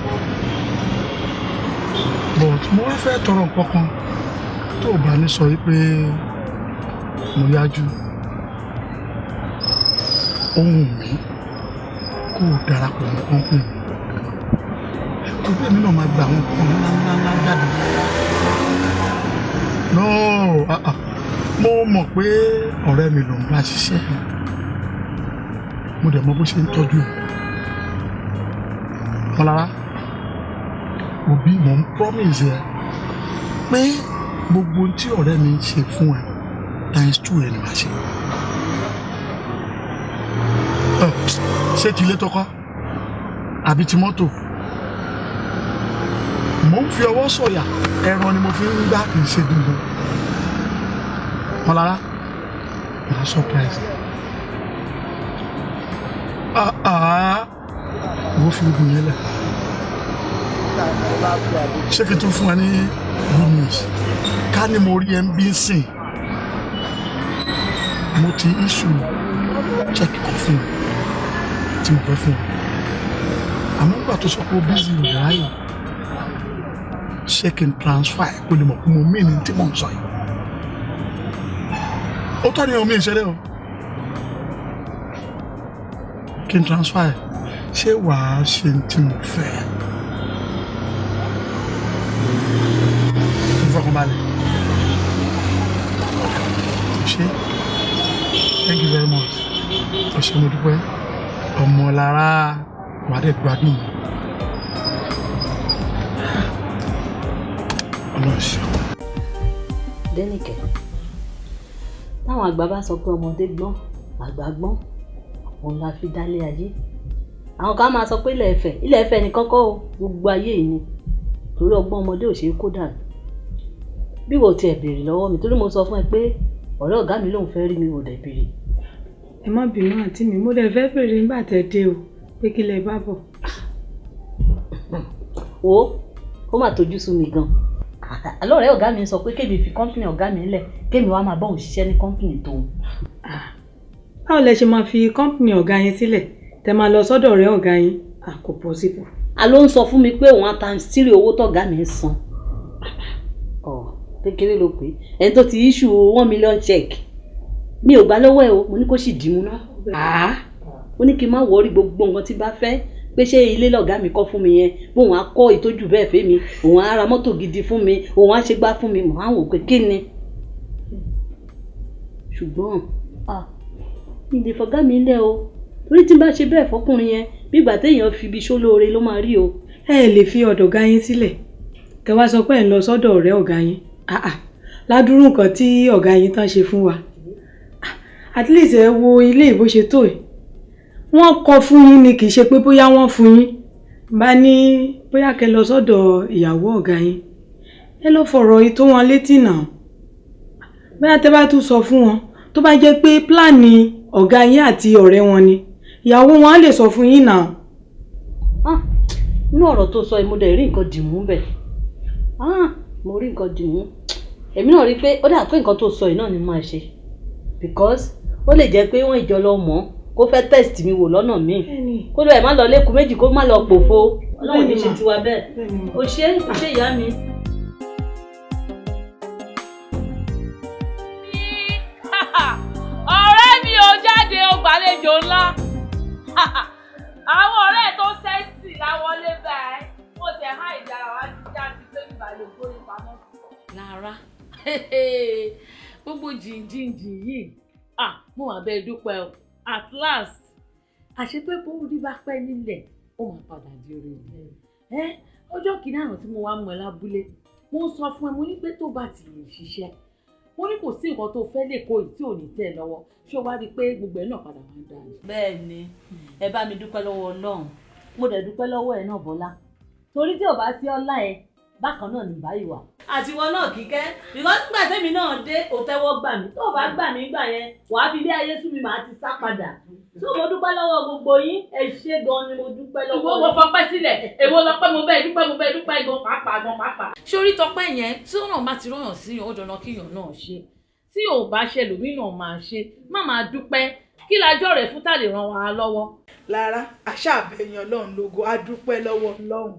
Speaker 11: But mo wá fẹ́ tọrọ nǹkan kan tó o bá ní sọ yìí pé mo yájú. Ohun mi kó o darapọ̀ mọ́ company mi. Kó bí èmi náà máa gba àwọn nǹkan ńláńláńlá jáde. No, ah ah, mo mọ̀ pé ọ̀rẹ́ mi ló ń bá ṣiṣẹ́. Mo dẹ̀ mọ bó ṣe ń tọ́jú ẹ̀. Mọ́lára, òbí mò ń promise ẹ pé gbogbo ohun tí ọ̀rẹ́ mi ń ṣe fún ẹ, times two ẹ ni màá ṣe. Ṣé ti ilé tó kọ́ àbí ti mọ́tò? Mò ń fi ọwọ́ sọ̀yà, ẹran ni mo fi ń gbá, kì í ṣe gungun. Mọ́lára, màá surprise ẹ. Ah ah, wo fi ogun yẹn lẹ̀. Ṣé kí n tún fún ẹ ní good news? Ká ní mo rí ẹ ń bí sìn, mo ti issue check kan fún ẹ tí mo fẹ́ fún ẹ, àmọ́ nígbà tó sọ pé ó busy, ò ráyè. Ṣé kí n transfer ẹ kó lè mọ̀ pé mo mí ní tí mò ń sọ yìí? Ó tọ́ ni omi ìṣeré o. Kí n transfer ẹ, ṣé wàá ṣe tí mo fẹ́? Ìfọkànbalẹ̀ ṣe. Thank you very much. O ṣé, mo dúpẹ́. Ọmọlára, wàá dẹ̀ gbádùn mi. Ọlọ́run ṣe.
Speaker 4: Dénìkẹ́, táwọn àgbà bá sọ pé ọmọdé gbọ́n, àgbà gbọ́n, òun la fi dálé ayé. Àwọn kan máa sọ pé ilẹ̀ Ifẹ̀, ilẹ̀ Ifẹ̀ nìkan kọ́ o, gbogbo ayé yìí ni, torí ọgbọ́n ọmọdé ò ṣeé kó dànù. Bí wò tiẹ̀ béèrè lọ́wọ́ mi, torí mo sọ fún ẹ pé ọ̀rẹ́ ọ̀gá mi lòun fẹ́ rí mi, ò dẹ̀ béèrè.
Speaker 8: Ẹ má bínú, àǹtí mi, mo dẹ̀ fẹ́ béèrè nígbà tẹ́ dé o pé kí lẹ bá bọ̀.
Speaker 4: Wo, ó mà tójú sú mi gan. Àlọ́ ọ̀rẹ́ ọ̀gá mi sọ pé kémi fi company ọ̀gá mi lẹ̀, kémi wá máa bá òun ṣiṣẹ́ ní company tóun.
Speaker 8: Báwo lẹ ṣe máa fi company ọ̀gá yín sílẹ̀ tẹ máa lọ sọ́dọ̀ ọ̀rẹ́ ọ̀gá yín? À, kò possible.
Speaker 4: Àló ń sọ fún mi pé òun á times three owó tọ̀gá mi ń san. Ọ̀ kékeré ló pé ẹni tó ti issue 1 million check, mi ò gbà lọ́wọ́ ẹ o. Mo ní kó sì dìímú ná. Ó ní kí n má worry, gbogbo nǹkan tí bá fẹ́, pé ṣé ilé lọ̀gá mi kọ́ fún mi yẹn, bóun á kọ́ ìtọ́jú bẹ́ẹ̀ fẹ́ mi, òun á ra mọ́tò gidi fún mi, òun á ṣe gbá fún mi. Mò ń wò pé kí ni, ṣùgbọ́n mi lè fọ̀gá mi lẹ̀ o, torí tí n bá ṣe bẹ́ẹ̀ fọkùnrin yẹn, bí ìgbà téèyàn fi ibi sólóore ló máa rí o.
Speaker 8: Ẹ lè fi ọ̀dọ̀ ọ̀gá yín sílẹ̀ tẹ wá sọ pé ẹ̀ ń lọ sọ́dọ̀ ọ̀rẹ́ ọ̀gá yín. Ah ah, ládùúrú nǹkan tí ọ̀gá yín tán ṣe fún wa. At least ẹ wo ilé ìbò ṣe tó yìí, wọ́n kọ́ fún yín ni, kì í ṣe pé bóyá wọ́n fún yín. Bá ní bóyá kẹ́ lọ sọ́dọ̀ ìyàwó ọ̀gá yín, ẹ lọ fọ̀rọ̀ yìí tó wọn létí náà. Bóyá tẹ́ bá tún sọ fún wọn, tó bá jẹ́ pé plan ọ̀gá yín àti ọ̀rẹ́ wọn ni, ìyàwó wọn á lè sọ fún yín náà.
Speaker 4: Ah, Inú ọ̀rọ̀ tó sọ yìí, mo dẹ̀ rí nǹkan dìmú bẹ̀. Ah, mo rí nǹkan dìmú. Èmi náà rí i pé ó dà pé nǹkan tó sọ yìí náà ni máa ṣe, because ó lè jẹ́ pé wọ́n ìjọ lọ mọ̀ kó fẹ́ test mi wò lọ́nà míì, kó lọ ẹ̀ má lọ lẹ́kùn méjì, kó má lọ pòfo. Ọlọ́run ní ṣe tiwa bẹ́ẹ̀. O ṣé, o ṣé, ìyá mi.
Speaker 10: Ọ̀rẹ́ mi ò jáde, ó gbàlejò ńlá. Àwọn ọ̀rẹ́ tó sẹ́ǹsì láwọlé báyìí, mo tẹ̀ há ìdára wá ti já sí pé ìbàlẹ̀ ògbóni pamọ́. Lára gbogbo jìnjìnjìn yìí, ah, mo wà bẹ́ẹ̀ dúpẹ́ o. At last, àṣepé bó rí bá pẹ́ nílẹ̀, ó máa padà di orí ni. Ẹ ọjọ́ kìíní àná tí mo wá mú ẹ lábúlé, mo ń sọ fún ẹ, mo ní pé tó bá ti lè ṣiṣẹ́, mo ní kò sí nǹkan tó fẹ́ lè kó yìí tí ò ní tẹ́ ẹ lọ́wọ́. Ṣé o wá rí i pé gbogbo ẹ̀ náà padà wá ń dáa ni?
Speaker 4: Bẹ́ẹ̀ ni, ẹ bá mi dúpẹ́ lọ́wọ́ Ọlọ́run. Mo dẹ̀ dúpẹ́ lọ́wọ́ ẹ náà, Bọ́lá, torí tí ò bá sí ọlá ẹ bákan náà ní báyìí wà. Àtiwọ́ náà kíkẹ́, because nígbà tẹ́mi náà dé, ò tẹ́wọ́ gbà mí. Tó o bá gbà mí gbà yẹn, wàá fi ilé ayé sú mi, màá ti sá padà. Tó mo dúpẹ́ lọ́wọ́ gbogbo yín, ẹ ṣé gan ni, mo dúpẹ́ lọ́wọ́.
Speaker 10: Ìwọ wo fọpẹ́ sílẹ̀, èwo lọpẹ́? Mo bẹ́ẹ̀ dúpẹ́, mo bẹ́ẹ̀ dúpẹ́ gan pàápàá, gan pàápàá. Sórí tọpẹ́ yẹn, tí ó náà bá ti rọyàn sí yàn, ó dandan kíyàn náà ṣe. Tí ò bá ṣe, lòmínà máa ṣe. Má máa dúpẹ́ kí lájọ́ rẹ̀ fún tá lè ràn wá lọ́wọ́.
Speaker 16: Lára àṣà àbẹ̀yàn Ọlọ́run lógo, á dúpẹ́ lọ́wọ́ Ọlọ́run.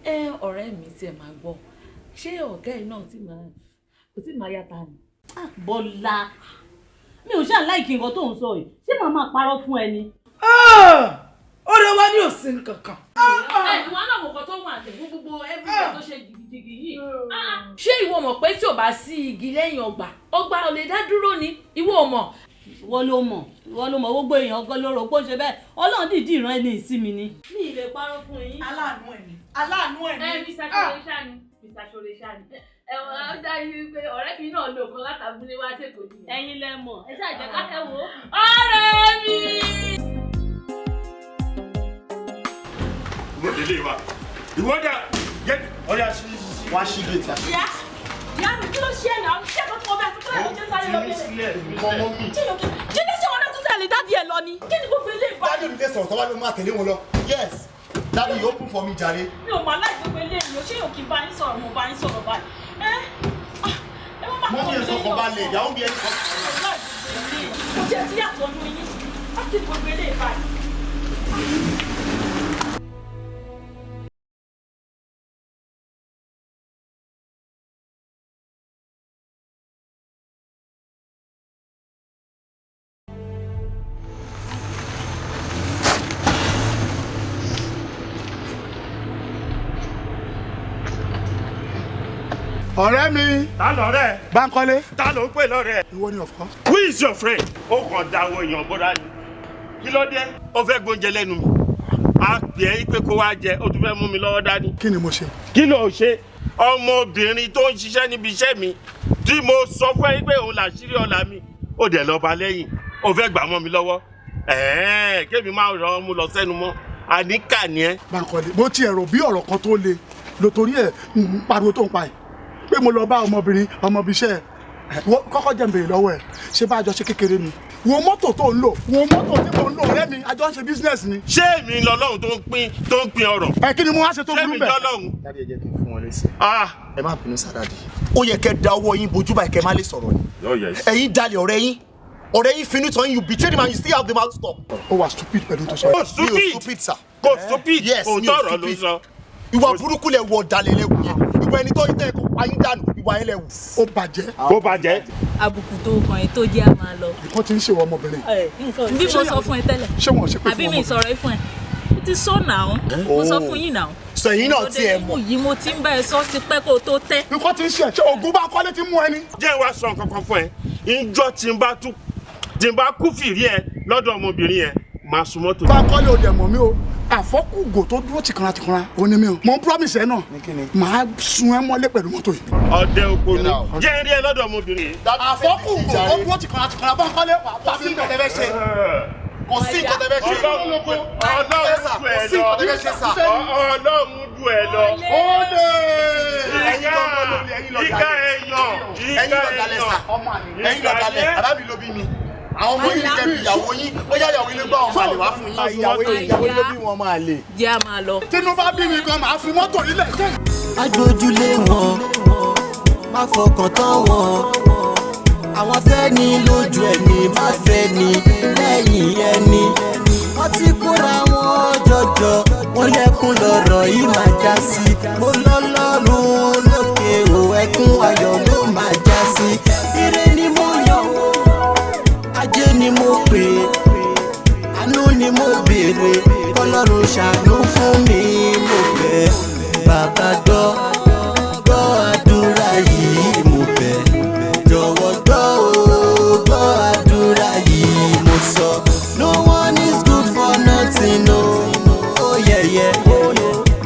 Speaker 10: Ẹ ọ̀rẹ́ mi tiẹ̀ máa gbọ́, ṣé ọ̀gá ẹ̀ náà ti máa kò tí máa yàtà ni?
Speaker 4: Bọ́lá, mi ò ṣáà like nǹkan tó ń sọ yìí. Ṣé màá máa parọ́ fún ẹ ni?
Speaker 16: Ó lè wá ní òsín kankan.
Speaker 10: Ẹ ìwọ náà mọ̀ nǹkan tó wà tẹ̀ fún gbogbo everywhere tó ṣe jìgìjìgì yìí. Ṣé ìwọ mọ̀ pé tí ò bá sí igi lẹ́yìn ọgbà, ọgbà ò lè dá dúró ni? Ìwọ ò mọ̀.
Speaker 4: Ìwọ ló mọ̀, ìwọ ló mọ̀. Gbogbo èèyàn gan ló rò pé ó ṣe bẹ́ẹ̀. Ọlọ́run dìídì rán ẹni ìsinmi ni. Mi ì lè parọ́ fún yín.
Speaker 16: Aláàánú ẹ̀ ni, aláàánú ẹ̀ ni.
Speaker 10: Ẹ Mr. Ṣore ṣá ni, Mr. Ṣore ṣá ni. Ẹ ọ dá yín pé ọ̀rẹ́ mi náà lò kan látàbúlé wá sèkò ni.
Speaker 4: Ẹ̀yin lẹ mọ̀, ẹ ṣáà jẹ́ ká ẹ wò ó.
Speaker 10: Ọ̀rẹ́ mi.
Speaker 13: Mo délé wa. Ìwọ dà jẹ́ ọ̀yà sí.
Speaker 14: Wá sí gate.
Speaker 15: Ìyá, ìyá mi, kí ló ṣe ẹ̀ náà? Ṣé ẹ̀kọ́ tí mo bẹ̀ tó lè jẹ́ sáré lọ bẹ̀rẹ̀?
Speaker 14: Mọ́mọ́ mi.
Speaker 15: Jíde, ṣé wọn náà tún tẹ̀lé daddy ẹ̀ lọ ni? Kí ni gbogbo ilé ìbá?
Speaker 14: Daddy ò ní lè sọ̀rọ̀ tó wá ló máa tẹ̀lé wọn lọ. Yes, daddy, you open for me jàre.
Speaker 15: Mi ò mọ̀ aláì gbogbo ilé mi ò ṣé yóò kí n bá yín sọ̀rọ̀, mo bá yín sọ̀rọ̀ báyìí. Ẹ́ ẹ má máa
Speaker 14: Mọ́mí ẹ̀ sọ̀kọ̀ balẹ̀, ìyàwó mi ẹ̀ sọ̀kọ̀.
Speaker 15: Kò tiẹ̀ sí yàtọ̀ nínú yín. Á kí ni gbogbo ilé ìbáyìí?
Speaker 11: Ọ̀rẹ́ mi.
Speaker 13: Ta lọ̀rẹ́?
Speaker 11: Bánkọ́lé.
Speaker 13: Ta ló ń pè lọ́rẹ́?
Speaker 11: Ìwọ ni, of course.
Speaker 13: Who is your friend? Ó kàn dáwọ́ èèyàn bọ́dá ni. Kí ló dé? Ó fẹ́ gbóúnjẹ lẹ́nu mi. A pè é pé kó wá jẹ, ó tún fẹ́ mú mi lọ́wọ́ dání.
Speaker 11: Kí ni mo ṣe?
Speaker 13: Kí ló ṣe? Ọmọbìnrin tó ń ṣiṣẹ́ níbi iṣẹ́ mi tí mo sọ fún ẹ pé òun làṣírí ọ̀la mi. Ó dẹ̀ lọ bá lẹ́yìn. Ó fẹ́ gbà mọ́ mi lọ́wọ́. Ẹ̀ẹ́n, kémi máa rọ ọmú lọ sẹ́nu mọ́. Àníkà ni ẹ́.
Speaker 11: Bánkọ́lé, bó tiẹ̀ rò bí ọ̀rọ̀ kan tó le ló torí ẹ̀ ń pariwo tó ń pa ẹ̀ pé mo lọ bá ọmọbìnrin ọmọbíṣẹ́ ẹ̀. Kọ́kọ́ jẹ́ n béèrè lọ́wọ́ ẹ̀, ṣé bá a jọ ṣe kékeré ni? Wo mọ́tò tó ń lò, wo mọ́tò tí mò ń lò. Ọ̀rẹ́ mi, a jọ ń ṣe business ni.
Speaker 13: Ṣé èmi lọ́lọ́run tó ń pín ọrọ̀?
Speaker 11: Ẹ kí ni mo wá ṣe tó
Speaker 13: Ṣé
Speaker 11: burú
Speaker 13: mi
Speaker 11: bẹ́ẹ̀?
Speaker 13: lọ́lọ́run?
Speaker 14: Daddy, ẹ jẹ́ kí n fún wọn lésì. Ẹ má bínú sá, daddy. Ó yẹ kẹ́ da ọwọ́ yín bojú báyìí, kẹ́ má lè sọ̀rọ̀ ni.
Speaker 13: Oh yes.
Speaker 14: Ẹ̀yin dalẹ̀ ọ̀rẹ́ yín. Ọ̀rẹ́ yín finú tán yín, you betrayed him and you still have the mouth to talk.
Speaker 11: Ó wà stupid pẹ̀lú tó sọ.
Speaker 13: Kò stupid.
Speaker 14: Mi ò stupid, sir.
Speaker 13: Kò stupid.
Speaker 14: Yes, mi
Speaker 13: Òótọ́
Speaker 14: ò
Speaker 13: ọ̀rọ̀ ló
Speaker 14: stupid.
Speaker 13: sọ.
Speaker 14: Ìwà burúkú lẹ wọ, ọ̀dàlẹ̀ lẹ wù yẹn. Ìwà ẹni tó yín tẹ́ ẹ kó pa yín dànù, ìwà yẹn lẹ wù.
Speaker 11: Ó bàjẹ́.
Speaker 13: Kó bàjẹ́.
Speaker 15: Àbùkù tó kàn ẹ́ tó jẹ́ a máa lọ.
Speaker 11: Nǹkan tí ń ṣèwọ ọmọbìnrin.
Speaker 15: Bí mo sọ fún ẹ tẹ́lẹ̀.
Speaker 11: Ṣé wọn ò ṣe pé
Speaker 15: Àbí
Speaker 11: fún
Speaker 15: mi
Speaker 11: ọmọbìnrin?
Speaker 15: sọ̀rọ̀ ẹ fún ẹ? Ó ti sọ náà. Mo sọ fún yín náà.
Speaker 14: Sẹ̀yìn náà tí ẹ mọ̀.
Speaker 15: Yìí mo ti ń bá ẹ sọ ti pẹ́ kó o tó tẹ́.
Speaker 11: Nǹkan tí ń ṣe ẹ̀, ṣé ògùn bá kọ́lé ti mú ẹni?
Speaker 13: Jẹ́ wá sọ nǹkan kan fún ẹ. Ìjọ tí n bá tú tí n bá kú fìrí ẹ lọ́dọ̀ ọmọbìnrin yẹn, máa sun mọ́tò.
Speaker 11: Bánkọ́lé, ò dẹ̀ mọ̀ mí o. Àfọ́kùgò tó dúró tìkanra tìkanra ó ní mi o. Mo ń promise ẹ náà, màá sun ẹ mọ́lé pẹ̀lú mọ́tò yìí.
Speaker 13: Ọdẹ òpònú, jẹ́ rí ẹ lọ́dọ̀ ọmọbìnrin yìí.
Speaker 11: Àfọ́kùgò tó dúró tìkanra tìkanra, Bánkọ́lé, wà á bá mi bẹ̀.
Speaker 14: Kò sí nǹkan tẹ́ fẹ́ ṣe.
Speaker 13: Ọlọ́run
Speaker 14: Ẹ sà,
Speaker 13: ju ẹ
Speaker 14: kò sí
Speaker 13: lọ.
Speaker 14: nǹkan tẹ́ fẹ́ ṣe sà.
Speaker 13: Ọlọ́run ju ẹ lọ.
Speaker 11: Ó lè.
Speaker 14: Ẹ̀yin gangan ló lè, ẹ̀yin lọ
Speaker 13: Ìka
Speaker 14: dalẹ̀.
Speaker 13: èèyàn.
Speaker 14: Ẹ̀yin lọ dalẹ̀ sà. Ẹ̀yin lọ dalẹ̀. Bàbá mi ló bí mi. Àwọn ọmọ yìí kẹ́ ìyàwó yín, bóyá ìyàwó yín ló gbọ́ àwọn ọmọ àlè wá fún yín. Ìyàwó yín ló bí wọn máa lè.
Speaker 10: Jẹ́ a máa lọ.
Speaker 14: Tinubu bá bí mi gan, màá fi mọ́tò yìí lẹ̀.
Speaker 5: Agbójúlé wọn, má fọkàn tán wọn. Àwọn fẹ́ ni lójú ẹni, má fẹ́ ni lẹ́yìn ẹni. Wọ́n ti kóra wọn jọjọ, wọ́n lẹ́kún lọ́rọ̀ yìí máa já sí. Mo lọ́lọ́run lókè o, ẹkún ayọ̀ ló máa já sí. Ire ni mo yàn o, ajé ni mo pè, àánú ni mo béèrè, kọ́lọ́run ṣàánú fún mi mo bẹ̀. Bàbá gbọ́, gbọ́ àdúrà yìí mo bẹ̀. Jọ̀wọ́ gbọ́ o, gbọ́ àdúrà yìí mo sọ. No one is good for nothing o, oh yeah yeah.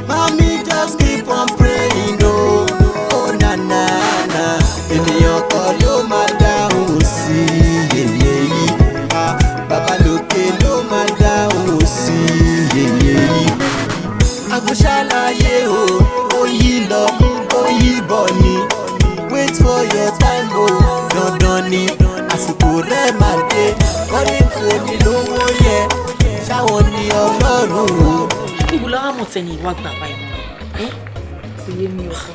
Speaker 5: Mami just keep on praying o, oh na na na. Ènìyàn kan ló máa dáhùn sí yèyé yìí. Ah, bàbá lókè ló máa dáhùn sí yèyé yìí. Àgùṣàlàyé o, ó yí lọ, ó yí bọ̀ ni. Wait for your time o, dandan ni. Àsìkò rẹ̀ máa dé, wọ́n ní kò ní lówó yẹ, ṣáwọn ni Ọlọ́run o.
Speaker 9: Níbo la wá mọ̀ tẹ́ni ìwà gbà báyìí mọ́?
Speaker 10: Kò yé mi ọkọ.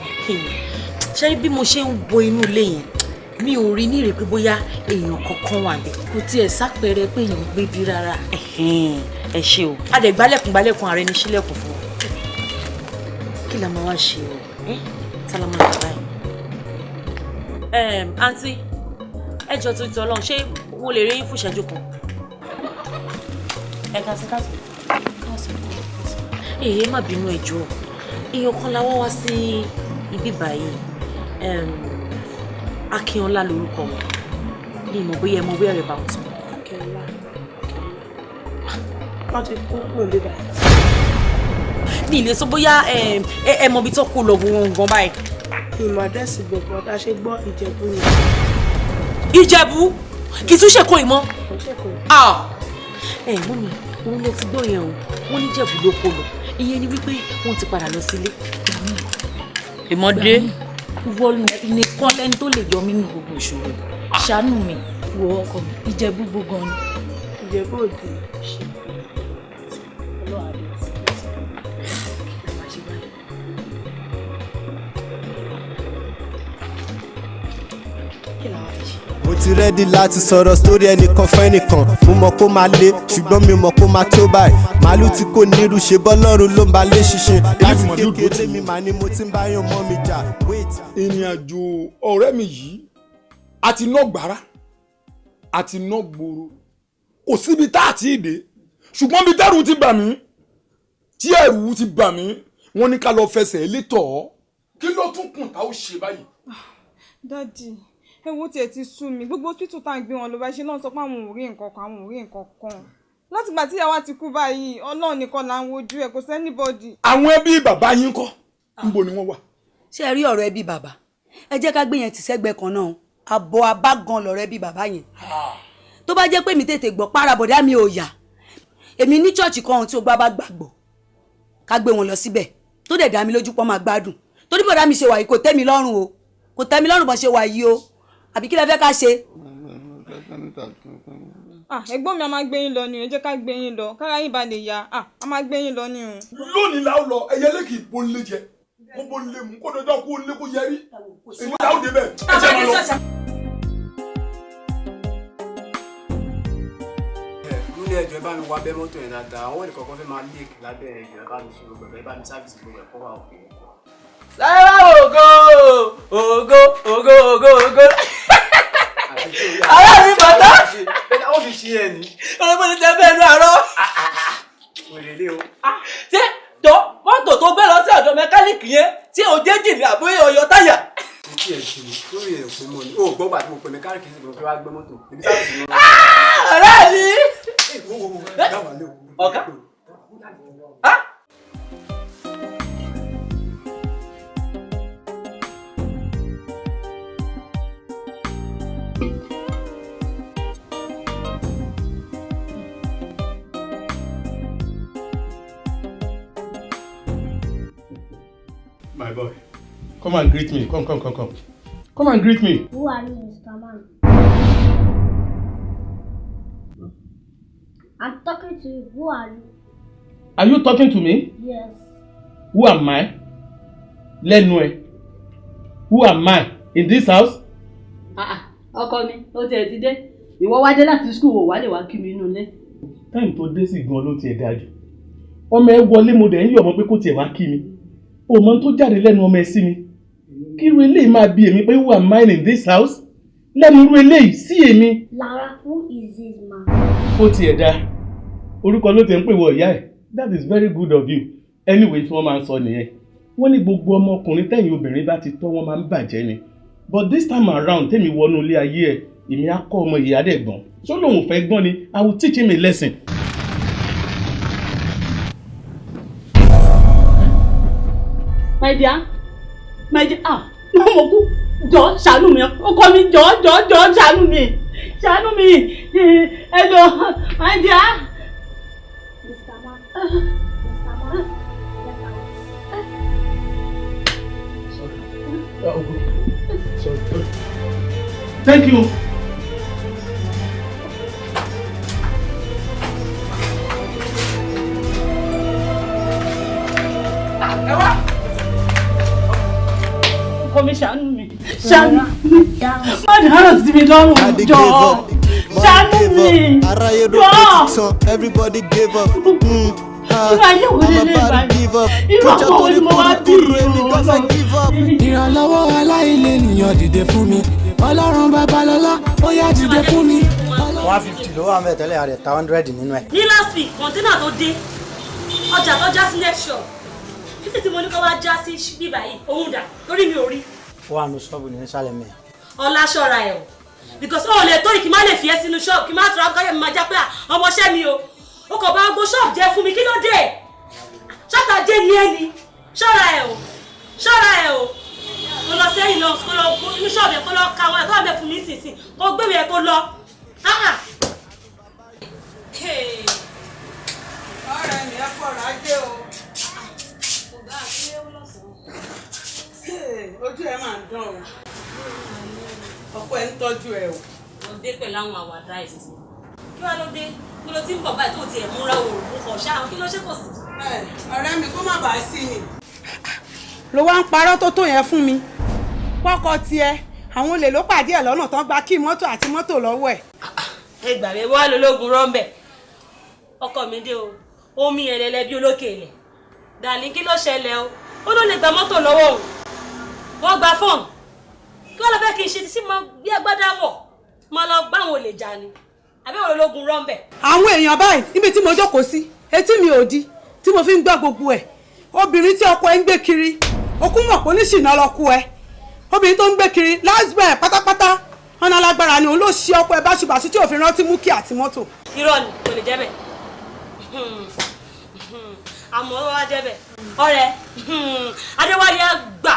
Speaker 9: Ṣé bí mo ṣe ń wo inú ilé yẹn, mi ò rí ní ìrè pé bóyá èèyàn kankan wà bẹ́ẹ̀.
Speaker 10: Kò tiẹ̀ sápẹrẹ pé èèyàn gbé bí rárá.
Speaker 9: Ẹ ṣe o, a dẹ̀ gbálẹ̀kùn gbálẹ̀kùn ààrẹ ní sílẹ̀kùn fún wa. Kí la máa wá ṣe o? Ta la máa gbà báyìí? Àǹtí, ẹ jọ̀ọ́ tó ti Ọlọ́run, ṣé mo lè rí yín fún ìṣẹ́jú kan? Ẹ ká sí káàsì. Èyí má bínú ẹ jọ̀ọ́, èèyàn kan la wá wá sí ibi báyìí, Akínọlá lorúkọ wọn, ní ìmọ̀ bóyá ẹ mọ where about.
Speaker 16: Akínọlá, wọ́n ti kú kúrò bíbá.
Speaker 9: Ní ilé sọ bóyá ẹ mọ ibi tó kú lọ gan báyìí.
Speaker 16: Ìmọ̀ àdírẹ́sì gbogbo ọ̀tá ṣe gbọ́ Ìjẹ̀bú ni.
Speaker 9: Ìjẹ̀bú kì í tún ṣèkó ìmọ̀. Ẹ mú mi, òun lè ti gbọ́ yẹn o, wọ́n ní Ìjẹ̀bú ló kó lọ, ìyẹn ni wípé wọ́n ti padà lọ sílé.
Speaker 10: Ìmọ̀dé. Ìwọ nìkan lẹni tó lè yọ mí nínú gbogbo ìṣòro. Ṣàánú mi, wo ọkọ mi, Ìjẹ̀bú gbogbo ni.
Speaker 16: Ìjẹ̀bú òde.
Speaker 6: Mo ti rẹ́dí láti sọ̀rọ̀ sórí ẹnìkan fẹ́nìkan. Mo mọ̀ kó máa le, ṣùgbọ́n mi mọ̀ kó máa tó báyìí. Màálù tí kò nírú ṣe bọ́lọ́run ló ń ba lé ṣinṣin. Láti kékeré mi màá ni mo ti ń bá yàn mọ́ mi jà. Wait.
Speaker 11: Ìrìn àjò ọ̀rẹ́ mi yìí, a ti ná gbàrà, a ti ná gbòòrò, kò síbi tá a ti dé. Ṣùgbọ́n bí tẹ́rù ti bà mí, tí ẹ̀rù ti bà mí, wọ́n ní ká lọ fẹsẹ̀ létọ̀ ọ́. Kí ló tún kùn tá ó ṣe báyìí?
Speaker 17: Dádì, ẹ wo tiẹ̀ ti sú mi, gbogbo hospital tá à ń gbé wọn lọ bá ṣe lọ́n sọ pé àwọn ò rí nǹkan kan, àwọn ò rí nǹkan kan. Látìgbà tí ìyàwó ti kú báyìí, Ọlọ́run nìkan là ń wojú ẹ̀, kò sẹ́nibọ́dì.
Speaker 11: Àwọn ẹbí bàbá yín kọ́, níbo ni wọ́n wà?
Speaker 18: Ṣé ẹ rí ọ̀rọ̀ ẹbí bàbá? Ẹ jẹ́ ká gbé yẹn tì sẹ́gbẹ́ kan náà, àbọ̀ abágan lọ̀rọ̀ ẹbí bàbá yẹn. Tó bá jẹ́ pé mi tètè gbọ́ para bọ̀dá mi ò yá, èmi ní chọ́ọ̀chì kan tí o gbá bá gbàgbọ́, ká gbé wọn lọ síbẹ̀, tó dẹ̀ dá mi lójú pọ́n máa gbádùn. Torí bọ̀dá mi ṣe wà yìí kò tẹ́ mi lọ́rùn o, kò tẹ́ mi lọ́rùn bọ́n ṣe wà yìí o. Àbí kí lẹ fẹ́ ká ṣe?
Speaker 17: Ẹ̀gbọ́n mi a máa gbé yín lọ ni o, ẹ jẹ́ ká gbé yín lọ, kára yín ba lè yá, a máa gbé yín lọ ni o.
Speaker 11: Lónìí la ó lọ, ẹyẹlé kì í bó lé jẹ, kó bó lé mú, kó dọjọ́ kó lé kó yẹrí, èyí la ó débẹ̀, ẹ jẹ́ máa lọ.
Speaker 19: Ní ẹjọ́ ẹ bá mi wá bẹ́ mọ́tò yẹn dáadáa, àwọn ènìyàn kan fẹ́ máa léèkì lábẹ́ ẹjọ́ ẹ bá mi ṣe gbogbo ẹ bá mi sáfìsì gbogbo ẹ̀ kọ́ wà òkè.
Speaker 8: Sáyẹ́wá ògo ògo ògo ògo ògo. Ará mi bàtà.
Speaker 19: Ó fi ṣe ẹ ní.
Speaker 8: Olóògbé ti tẹ bẹ́ẹ̀ nu àárọ̀. Ṣé jọ mọ́tò tó gbé lọ sí ọ̀dọ̀ mẹkáníìkì yẹn ṣé o jẹ́ jìnnì àbí ọyọ táyà?
Speaker 19: Etí ẹ̀ ṣe lórí ẹ̀ pé mo ní. O gbọ́ gbà tí mo pè mẹkáníìkì sí mo fẹ́ wá gbé mọ́tò. Èmi sáfìsì lọ.
Speaker 8: Ọ̀rẹ́ mi. Ọ̀gá.
Speaker 2: My boy, come and greet me. Come, come, come, come. Come and greet me.
Speaker 3: Who are you, Mr. Man? I'm talking to you. Who are you?
Speaker 2: Are you talking to me?
Speaker 3: Yes.
Speaker 2: Who am I? Lẹ́nu ẹ̀. Who am I in this house?
Speaker 4: Ah, ah, ọkọ mi, ó tiẹ̀ ti dé. Ìwọ wá dé láti school, ò wá lè wá kí mi inú ilé.
Speaker 2: Time tó dé sí gan ló tiẹ̀ dájú. Ọmọ ẹ wọlé, mo dẹ̀ ń yọ̀ mọ́ pé kó tiẹ̀ wá kí mi. Òmò tó jáde lẹ́nu ọmọ ẹ sí mi. Kí irú eléyìí máa bi èmi pé who am I in this house? Lẹ́nu irú eléyìí sí èmi.
Speaker 3: Lara, who is this man?
Speaker 2: Ó tiẹ̀ dá. Orúkọ ló ti ń pè wọ ìyá ẹ̀. That is very good of you. Anyway, tí wọ́n máa ń sọ nìyẹn. Wọ́n ní gbogbo ọmọkùnrin tẹ̀yìn obìnrin bá ti tọ́, wọ́n máa ń bàjẹ́ ni. But this time around, tèmi wọnú ilé ayé ẹ̀, èmi á kọ́ ọmọ ìyá dẹ̀ gbọ́n. Ṣó lòun fẹ́ gbọ́n ni? I will teach him a lesson.
Speaker 4: My dear, my dear, ah, mo kú, jọ ṣàánú mi, ọkọ mi, jọ jọ jọ ṣàánú mi, ṣàánú mi, ẹ lọ, my dear.
Speaker 3: Mr. Man. Mr. Man, get out.
Speaker 2: Sorry. Sorry. Thank you.
Speaker 7: Ẹ wá.
Speaker 4: Ọkọ mi, ṣàánú mi, ṣàánú mi, má dárò sí mi lọ́rùn, jọ ṣàánú mi,
Speaker 6: Aráyé ló
Speaker 4: jọ.
Speaker 6: kó ti tán, everybody gave up. Ah,
Speaker 4: Irú ayé wo
Speaker 6: I'm
Speaker 4: lélẹ̀
Speaker 6: about to
Speaker 4: báyìí?
Speaker 6: give up.
Speaker 4: Irú
Speaker 6: Kọjá
Speaker 4: ọkọ wo
Speaker 6: torí
Speaker 4: ni mo wá bí?
Speaker 6: kúrúkúrú, èmi gan fẹ́ give up.
Speaker 5: Ìrànlọ́wọ́ aláìlènìyàn, dìde fún mi. Ọlọ́run Babalọ́lá, ó yá, dìde fún mi.
Speaker 20: 150 ló wà ń bẹ̀ tẹ́lẹ̀, àrẹ̀ ta 100 nínú ẹ̀.
Speaker 9: Ní last week, container tó dé, ọjà tó já sí next shop, títí tí mo ní kó wá já sí bíbá yìí, òun dà? Lórí mi ò rí.
Speaker 20: Ó wà ní ṣọ́ọ̀bù ní nísàlẹ̀ mẹ́.
Speaker 9: Ọlá, ṣọ́ra ẹ̀ o, because ó lè tó kí n má lè fi ẹ́ sínú shop, kí n má tura káyọ̀ mi máa já pé à, ọmọọṣẹ́ mi o, ó kàn bá gbó shop jẹ́ fún mi. Kí ló dé? Ṣọ́tà jẹ́ ní ẹni. Ṣọ́ra ẹ̀ o, ṣọ́ra ẹ̀ o. Kó lọ sẹ́yìn lọ, kó lọ inú shop yẹn, kó lọ ka àwọn ẹ̀tọ́ àmẹ́ fún mi sísìn, kó gbé mi ẹ̀, kó lọ. Ah, ah. Hey.
Speaker 16: Ọ̀rẹ́ mi, ẹ kọ̀rọ̀ ajé o. Ojú ẹ máa ń dán o, ọkọ ẹ ń tọ́jú ẹ o.
Speaker 9: Mo dé pẹ̀lú àwọn àwàdà ẹ̀ sí. Kí wàá ló dé? Kí ló ti ń bọ̀ báyìí tó tiẹ̀ múra òòrùn kọ̀ ṣáà? Kí ló ṣe kò sí?
Speaker 16: Ọ̀rẹ́ mi, kó má bàa sí ni. Ló wá ń parọ́ tó tó yẹn fún mi pọ́kọ tiẹ̀, àwọn olè ló pàdé ẹ̀ lọ́nà tán, gba kí mọ́tò àti mọ́tò lọ́wọ́ ẹ̀.
Speaker 9: Ẹ gbà mí, wá lológun rọ́ńbẹ̀. Ọkọ mi dé o, omi ẹlẹ́lẹ́ bí olókè ilẹ̀. Dàní, kí ló ṣẹlẹ̀ o? Ó ló lè gba mọ́tò lọ́wọ́ òun. Wọ́n gba fóònù. Kí wọ́n lọ fẹ́ kí n ṣe sí? Máa gbé agbádá wọ̀, máa lọ gbá àwọn olè jà ni? Àbí òun ológun rọ́ńbẹ̀?
Speaker 16: Àwọn èèyàn báyìí níbi tí mo jókòó sí, etí mi ò di tí mo fi ń gbọ́ gbogbo ẹ̀. Obìnrin tí ọkọ ẹ̀ ń gbé kiri, okú mọ̀ pé oníṣìnà lọ́kú ẹ̀. Obìnrin tó ń gbé kiri lásìbẹ̀ pátápátá ọ̀nà alágbára ni, òun ló ṣe ọkọ ẹ̀ báṣubàṣu tí òfin rántí mú kí àti mọ́tò.
Speaker 9: Irọ́ ni, kò lè jẹ́ bẹ́ẹ̀. Àmọ́ ó wá jẹ́ bẹ́ẹ̀. Ọ̀rẹ́ Adéwálé á gbà,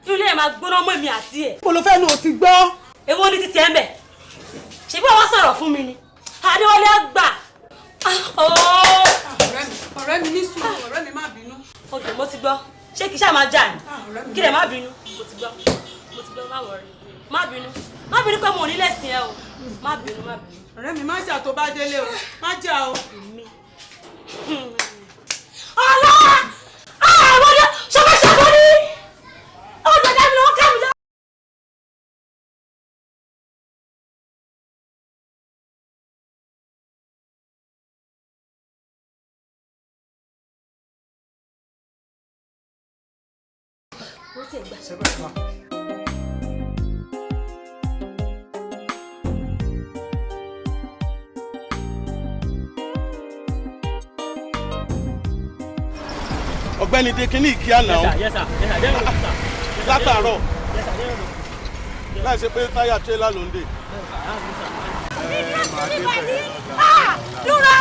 Speaker 9: inú ilé ẹ̀ máa gbóná mọ́ èmi àti ẹ̀.
Speaker 16: Mo ló fẹ́ nu ò ti gbọ́.
Speaker 9: Èwo ni títí ẹ̀ ń bẹ̀? Ṣebí wọ́n sọ̀rọ̀ fún mi ni? Adéwálé á gbà.
Speaker 16: Ọ̀rẹ́ mi, ní sùúrù, ọ̀rẹ́ mi, má bínú.
Speaker 9: Odò, mo ti gbọ́. Ṣé kìí ṣáà máa jà ní? Kí lè má bínú. Mo ti gbọ́, mo ti gbọ́, má worry, má bínú, má bínú pé mo ò ní lẹ́sìn ẹ o. Má bínú, má bínú.
Speaker 16: Ọ̀rẹ́ mi, má jà tó bá délé o, má jà o.
Speaker 9: Ọlá! Àwọn ọdẹ ṣọfẹ́ ṣọfẹ́ ní ọdẹ dá mi lọ́wọ́ ká mi lọ. Ó ti gbà.
Speaker 2: Ọ̀gbẹ́ni dekini ìkíá náà.
Speaker 19: Yes, sir. Yes, sir. Yes, sir.
Speaker 2: Látàárọ̀.
Speaker 19: Yes, sir.
Speaker 2: Láì ṣe pé táyà tírélà ló ń dè.
Speaker 9: Dúró!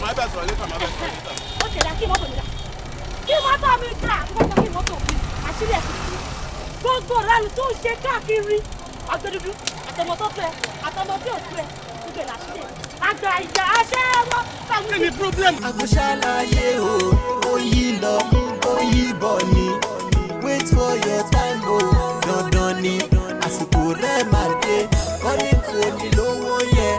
Speaker 2: Màá bẹ̀ sọ̀rọ̀ later, màá bẹ̀ sọ̀rọ̀ later.
Speaker 9: Ó ṣẹlẹ̀, kí mọ́tò mi dà? Kí mọ́tò mi dà? Mọ́tò, kí mọ́tò mi? Àṣírí ẹ̀ tuntun. Gbogbo ìranù tó ń ṣe káàkiri. Ọgbẹ́ dúdú, àtọmọ tó fẹ́, àtọmọ tí ò fẹ́, gbogbo ẹ̀ làṣírí ẹ̀. Àgbà ìyá aṣẹ́wó.
Speaker 2: Kí ni problem?
Speaker 5: Àgùṣàlàyé o, ó yí lọ, ó yí bọ̀ ni. Wait for your time o, dandan ni, àsìkò rẹ̀ máa dé. Wọ́n ní kò ní lówó yẹn,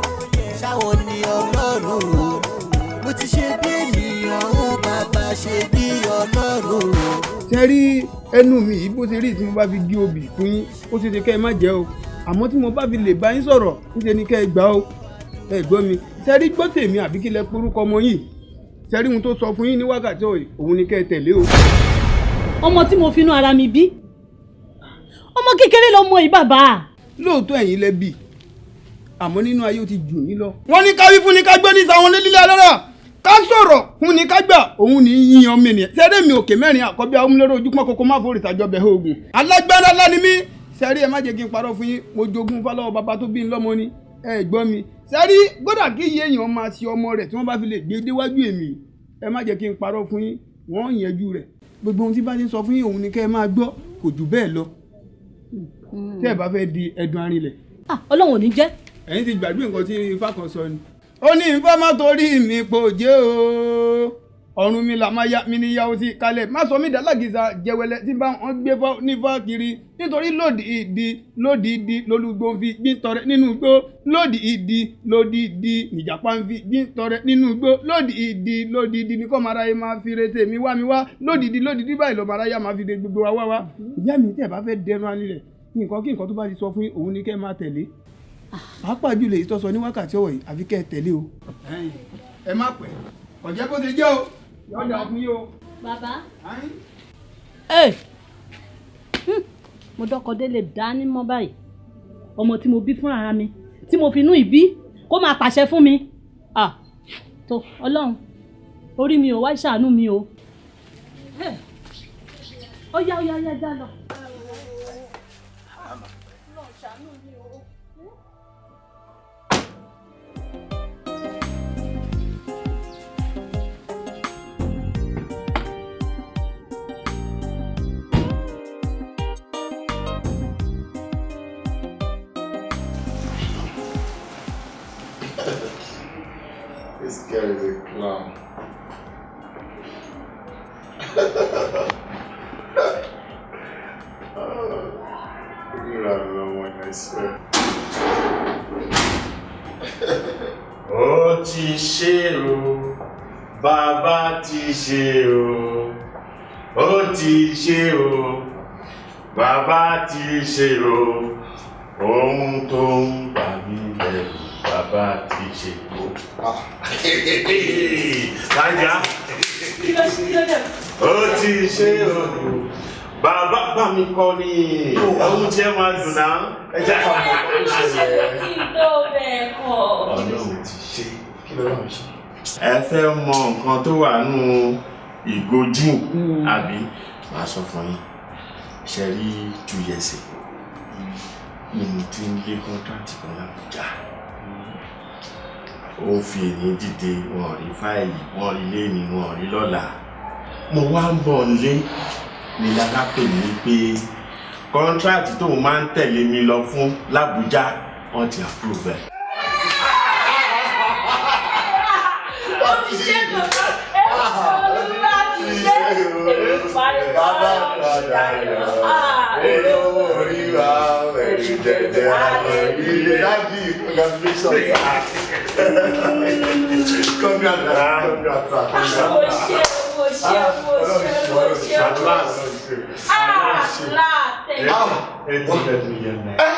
Speaker 21: Ṣe rí ẹnu mi yìí bó ṣe rí, tí mo bá fi gé obì fún yín, ó ṣe ṣe kẹ́ ẹ má jẹ́ o, àmọ́ tí mo bá fi lè bá yín sọ̀rọ̀, níṣẹ́ ni kẹ́ ẹ gbà o. Ẹ gbọ́ mi, ṣe rí gbọ́ tèmi àbí kí lẹ porúkọ ọmọ yìí? Ṣe rí ohun tó sọ fún yín ní wákàtí òun ni kẹ́ ẹ tẹ̀lé o.
Speaker 4: Ọmọ tí mo finú ara mi bí, ọmọ kékeré lọmọ yìí, bàbá.
Speaker 21: Lóòótọ́ ẹ̀yin lẹ bí, àmọ́ nínú ayé ó ti jù yín lọ. Wọ́n ní ká wí fún ni ká gbọ́ ní sàwọn lílé alára, ká sọ̀rọ̀ fún ni ká gbà, òun ní yíyan ọmọ ènìyàn. Sẹ́rẹ́ mi òkè mẹ́rin àkọ́bí amúlẹ́rọ̀ ojúpọ́n kókó má forí ìtàjọbẹ̀ oògùn. Alágbára ńlá ni mí. Sẹ́rí, ẹ má jẹ́ kí n parọ́ fún yín, mo jogún fálọ́wọ́ bàbá tó bí ń lọ́mọ ni. Ẹ gbọ́ mi, sẹ́rí gbọ́dọ̀ kí iye èèyàn máa ṣe ọmọ rẹ̀ tí wọ́n bá fi lè gbé déwájú èmi, ẹ má jẹ́ kí n parọ́ fún yín, wọ́n yanjú rẹ̀. Gbogbo ohun tí bá ti ń sọ fún yín, òun ni kẹ́ ẹ máa gbọ́, kò jù bẹ́ẹ̀ lọ. Tẹ́ ẹ bá fẹ́ di ẹdun arinlẹ̀.
Speaker 4: Ọlọ́run ò ní jẹ́.
Speaker 21: Ẹ̀yin ti gbàgbé nǹkan tí ifá kan sọ ni. Ó ní ifá má torí mi pò jẹ́ o, ọ̀run mi là máa ya mi níyàwó sí kalẹ̀, má sọ mí dàlágìsà jẹwẹlẹ tí bá wọn gbé fọ́ nífà kiri, nítorí lòdì ìdí lòdì ìdí lolúgbò ń fi gbín tọrẹ nínú igbó, lòdì ìdí lòdì ìdí nìjàpá ń fi gbín tọrẹ nínú igbó, lòdì ìdí lòdì ìdí ní kọ́mọ aráyé máa fi retí mi wá mi wá, lòdì ìdí lòdì ìdí báyìí lọ́mọ aráyé máa fi de gbogbo wa wá wá. Ìyá mi, tẹ̀ bá fẹ́ dẹnu alẹ́, nǹkan kí nǹkan tó bá ti sọ fún yín, òun ni kẹ́ máa tẹ̀lé, pàápàá jùlọ èyí tó sọ ní wákàtí ọ̀wọ̀ yìí, àfi kẹ́ ẹ tẹ̀lé o. Ẹ má pẹ́, kò jẹ́ bó ṣe jẹ́ o, yọ̀ọ́ dà fún yín o.
Speaker 4: Bàbá. Ẹ mo dọ́kọ̀dé lè dá ní mọ́ báyìí, ọmọ tí mo bí fúnra mi, tí mo fi inú ìbí, kó máa pàṣẹ fún mi. Tó Ọlọ́run orí mi ò wá ṣàánú mi o. Ó yá, ó yá, ó yá, já lọ.
Speaker 14: This girl is a clown. Oh, I swear.
Speaker 13: Ó ti ṣe o, bàbá ti ṣe o, ó ti ṣe o, bàbá ti ṣe o, ohun tó ń bà mí lẹ́rù, bàbá ti ṣe o. Lájà, ó ti ṣe o, bàbá bá mi kọ́ ni ohun tí ẹ máa dùn náà. Ẹ jẹ́ ká mọ̀ ọ́ ṣẹlẹ̀.
Speaker 15: Kí ló bẹ̀ kọ́?
Speaker 13: Ọlọ́run ti ṣe. Kí lọ́lọ́run ṣe? Ẹ fẹ́ mọ nǹkan tó wà nù ìgò gin àbí? Màá sọ fún yín. Ṣe rí 2 years ago ni mo ti ń lé contract kan l'Àbújá. Ó ń fi èyí dìde, wọn ò rí fáìlì, wọn rí léni, wọn ò rí lọ́la. Mo wá ń bọ̀ nílé ní lára pè mí pé contract tóun máa ń tẹ̀lé mi lọ fún l'Àbújá, wọ́n ti approve ẹ̀.
Speaker 15: Ó ti ṣe bàbá, ẹ olúwa ti ṣe.
Speaker 14: Bàbá padà yọ, olówó orí wa, ẹ̀rù jẹjẹ àwọn ilé. Daddy, congratulations. Congrats, congrats, congrats.
Speaker 15: Mo ṣe, mo ṣe, mo ṣe, mo ṣe.
Speaker 13: At last.
Speaker 15: Ah, thank you.
Speaker 13: 800 million naira.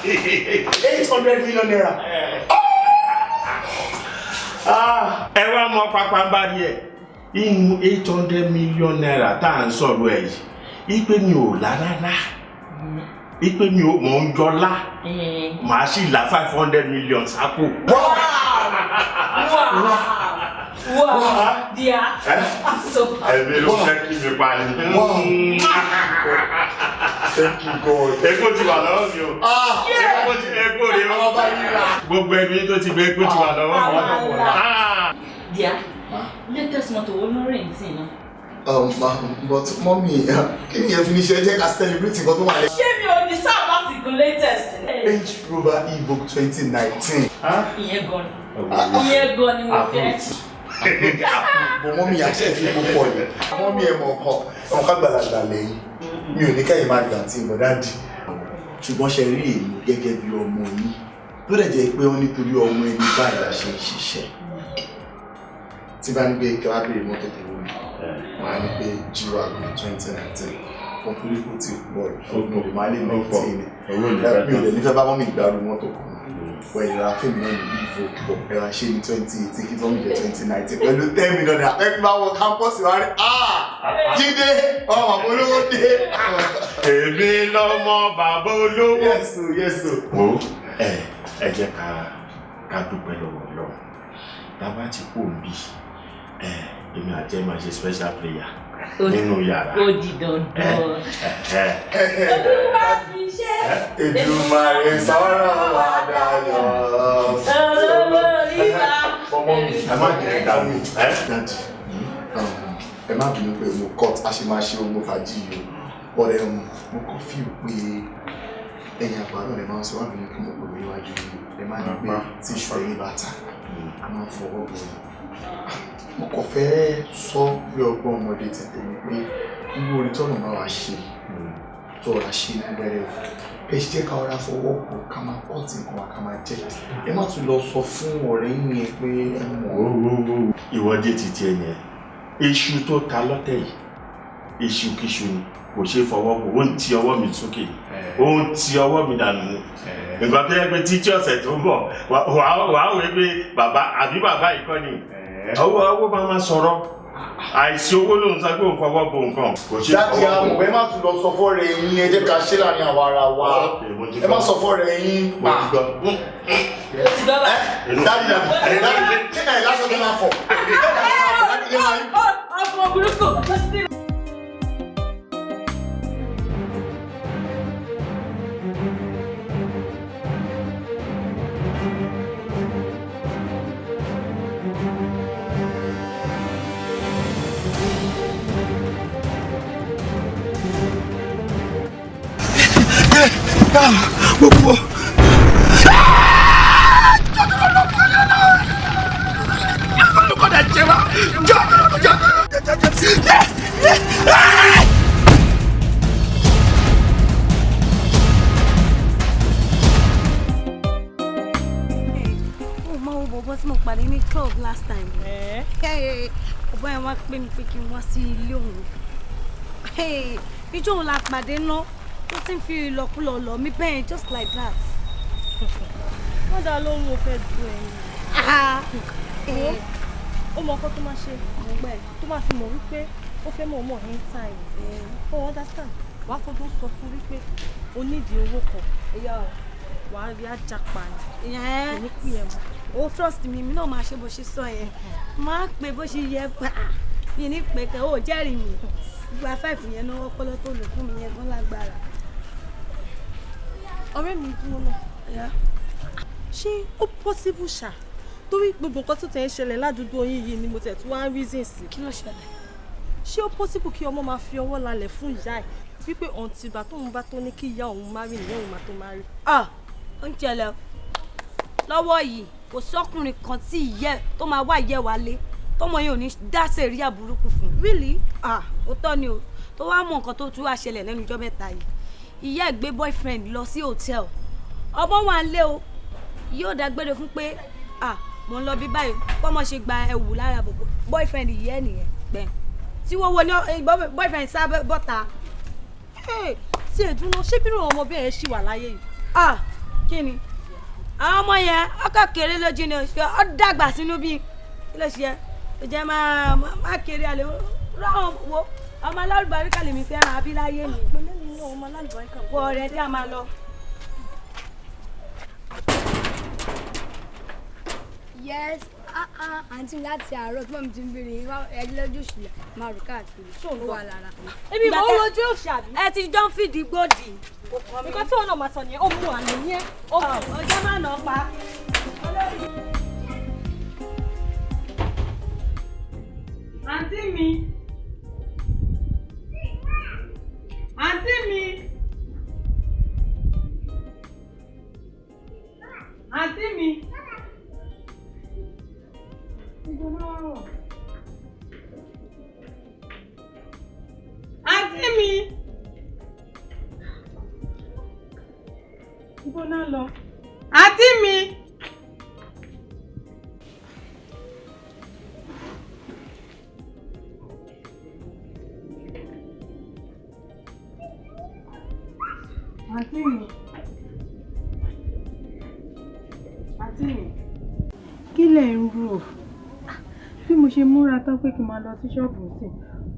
Speaker 14: 800 million naira.
Speaker 13: Ẹ wá mọ pápánbárí ẹ, inú 800 million naira tá à ń sọ̀rọ̀ ẹ̀ yìí, ipe mi ò lá rárá, ipe mi ò mọ̀ ń jọlá, màá sì là 500 million sápò.
Speaker 15: Wow, dear. I'm so happy.
Speaker 13: Ẹ̀mí ló fẹ́ kí mi pa ni.
Speaker 14: Thank you, God.
Speaker 13: Epo ti wà lọ́wọ́ mi o. Epo ti epo rè o. Gbogbo ẹbí tó ti gbé epo ti wà lọ́wọ́ mi.
Speaker 9: Dear, latest mọ́tò wo ló rìn sí iná?
Speaker 14: But mommy, kí ni ẹ fi ní ṣe? Ẹ jẹ́ ká celebrate nǹkan tó wà lẹ́yìn.
Speaker 15: Ṣé mi ò ní sáà láti gun latest?
Speaker 14: Range Rover Evoque 2019.
Speaker 9: Ìyẹn gan ni. Ìyẹn gan ni mo fẹ́.
Speaker 14: But mommy, àṣẹ ìfi púpọ̀ ni. Mommy, ẹ mọ̀ nǹkan, ọmọ ká gbàlagbà lẹ́yìn. Mi ò ní kẹ́yìn máa gbà tí ìbọn daddy. Ṣùgbọ́n ṣe rí èmi gẹ́gẹ́ bí ọmọ yín, tó dẹ̀ jẹ́ pé wọ́n nítorí ọmọ ẹni báyìí la ṣe ń ṣiṣẹ́. Tí bá ń gbé kí wàá béèrè mọ́tò tó wù mí, Màá ní pé G-Wagon 2019. Ọkùnrin kò ti pọ̀ jù. Mi ò lè máa lè maintain ẹ̀. Mi ò lè ní fẹ́ bá mọ́mì gbárù mọ́tò kan. Wọ́n ìlera fíìmù náà ní Evo pọ̀. Ẹ̀rọ ṣe ní 2018 kí tọ́mì jẹ́ 2019 pẹ̀lú 10 million naira. Ẹ bá wọ campus wa rí. Ah! Jídé! Ọmọ bàbá olówó dé!
Speaker 13: Èmi lọmọ bàbá olówó.
Speaker 14: Yes o, yes o.
Speaker 13: Wo, ẹ jẹ́ ká dúpẹ́ lọ́wọ́ Ọlọ́run. Tá a bá ti kú òǹbí, ẹ èmi àti ẹ máa ṣe special prayer nínú yàrá.
Speaker 9: Ó di dandan.
Speaker 13: Olúwa
Speaker 9: fi ṣe.
Speaker 14: Èdùmàrè sọ̀rọ̀ wa dayọ̀.
Speaker 9: Olówó orí wa.
Speaker 14: Ọmọ mi, ẹ má jẹ́ ìdààmú. Daddy, ẹ má bínú pé mo cut, a ṣe máa ṣe ogun fàájì yìí o. But mo kàn feel pé ẹ̀yin àgbà náà lè máa ń sọ, wá bínú kí mo pè mí níwájú yìí. Ẹ má ní pé tí iṣu ẹ̀yìn bá ta, a máa ń fọwọ́ bọ̀ ni. Mo kàn fẹ́ sọ bí ọgbọ́n ọmọdé ti tèmi pé irú orin tọ́nà bá wa ṣe tó ọ̀rá ṣe ní wẹ́rẹ́ o. Ẹ ṣe jẹ́ ká ọ̀rá fọwọ́ bò, ká máa kọ́ tí nǹkan wa ká máa jẹ́. Ẹ má tún lọ sọ fún ọ̀rẹ́ yín yẹn pé ẹ mọ̀.
Speaker 13: Wo, wo, wo, ìwọ jẹ́ titi ẹ yẹn. Iṣu tó ta lọ́tẹ̀ yìí, iṣu kíṣu ni, kò ṣeé fọwọ́ bò. Ó ń ti ọwọ́ mi sókè, ó ń ti ọwọ́ mi dànù ni. Nǹkan tó yẹ pé títí ọ̀sẹ̀ tó ń bọ̀, wàá wé pé bàbá àbí bàbá yìí kọ́ ni ọwọ́ máa sọ̀rọ̀. Àìsí owó ló ń sọ pé òun fọwọ́ bo nǹkan, kò ṣeé
Speaker 14: Daddy,
Speaker 13: fọwọ́
Speaker 14: àwọn
Speaker 13: bò.
Speaker 14: ẹ má tún lọ sọ fọ́rẹ́ yín, ẹ jẹ́ ká ṣe láàrin àwa ara wa. Ẹ má sọ fọ́rẹ́ yín. Daddy, daddy, daddy, ṣé náà ìlàsọ̀ tó máa fọ̀?
Speaker 15: Ọmọ burúkú.
Speaker 11: Mo kú ọ.
Speaker 1: Ó máa wo bọ̀bọ̀ tí mo pàdé ní club last time. Ọ̀bọ̀ yẹn wá pè mí pé kí n wá sí ilé òun. Ijó òun la pàdé ná tó ti ń fi ìlọkulọ̀ lọ̀ mí bẹ́ẹ̀, just like that.
Speaker 15: Wọ́n dá lóhùn, ó fẹ́ du ẹ̀yìn. Wo, ó mọ nǹkan tó máa ṣe tó máa fi mọ̀ wípé ó fẹ́ mọ̀ mọ̀ ní time. Ó understand, wàá fọgbọ́n sọ fún wípé o nídìí owó kan, wàá rí ajapa ni, kò ní pè é mọ́.
Speaker 1: Ó trust mi, mi náà máa ṣe bó ṣe sọ yẹn, máa pè bó ṣe yẹ pa mi ní pẹ̀kẹ́. Ó jẹ́rìí mi, gba five yẹn náà, ọpọlọ tó lò fún mi yẹn gan lágbára.
Speaker 15: Ọ̀rẹ́ mi, dúró náà, ṣé ó possible ṣá? Torí gbogbo nǹkan tó tẹ̀ ń ṣẹlẹ̀ ládùúgbò yín yìí ni mo tẹ̀ tún wá ń reason sí.
Speaker 1: Kí ló ṣẹlẹ̀?
Speaker 15: Ṣé ó possible kí ọmọ máa fi ọwọ́ lálẹ̀ fún ìyá ẹ̀ wípé ọ̀ǹtì ìgbà tóun bá tó ní kí ìyá òun má rí nìyẹn òun máa tó má rí?
Speaker 1: Ah, ó ń ṣẹlẹ̀ o. Lọ́wọ́ yìí, kò sọ́kùnrin kan tí ìyẹ́ tó máa wá ìyẹ́ wálé tọmọ yẹn ò ní dá sẹ̀ríà burúkú fún. Really? Ah, ó tọ́ ni o. Tó wá mọ nǹkan tó tún wá ṣẹlẹ̀ lẹ́nu ọjọ́ mẹ́ta yìí, ìyá ẹ̀ gbé boyfriend lọ sí hotel. Ọmọ wa ń lé o, yóò dágbére fún pé, ah, mo ń lọ bí báyìí. Bọ́mọ ṣe gba ẹ̀wù lára boyfriend ìyá ẹ̀ nìyẹn pẹ́ tí wọ́n wọlé, boyfriend sá bọ́ta.
Speaker 15: Tí èdúná, ṣé bírò ọmọ bẹ́ẹ̀ ṣì wà láyé yìí?
Speaker 1: Ah, kí ni àwọn ọmọ yẹn, ọkọ kéré lójú ni oṣù, ọ dàgbà sínú bí. Kí ló ṣe é? Ó jẹ́ máa má kéré àlè ráwọn wo. Ọmọ alálùbáríkà lèmi fẹ́ràn abiláyé mi. Wọ ọ̀rẹ́ tí a máa lọ.
Speaker 3: Yes, ah ah, àǹtí mi, láti àárọ̀ tí mọ̀mí ti ń béèrè yín, ẹ lójú òṣì máa rò káàkiri, ó wà lára.
Speaker 15: Ebi mo ń rojú òṣì àbí?
Speaker 1: Ẹ ti jọ ń fìdí gbòdì.
Speaker 15: Nǹkan tí wọn náà máa sọ nìyẹn, ó mú àná yẹn. Ó mú
Speaker 1: ọjọ́ má nà pa.
Speaker 17: Àǹtí mi, àǹtí mi, àǹtí mi. Ibo náà wà? Àǹtí mi. Ibo náà lọ? Àǹtí mi. Àǹtí mi, àǹtí mi, kí lẹ̀ ń rò? Bí mo ṣe múra tán pé kí n máa lọ sí ṣọ́ọ̀bù sí,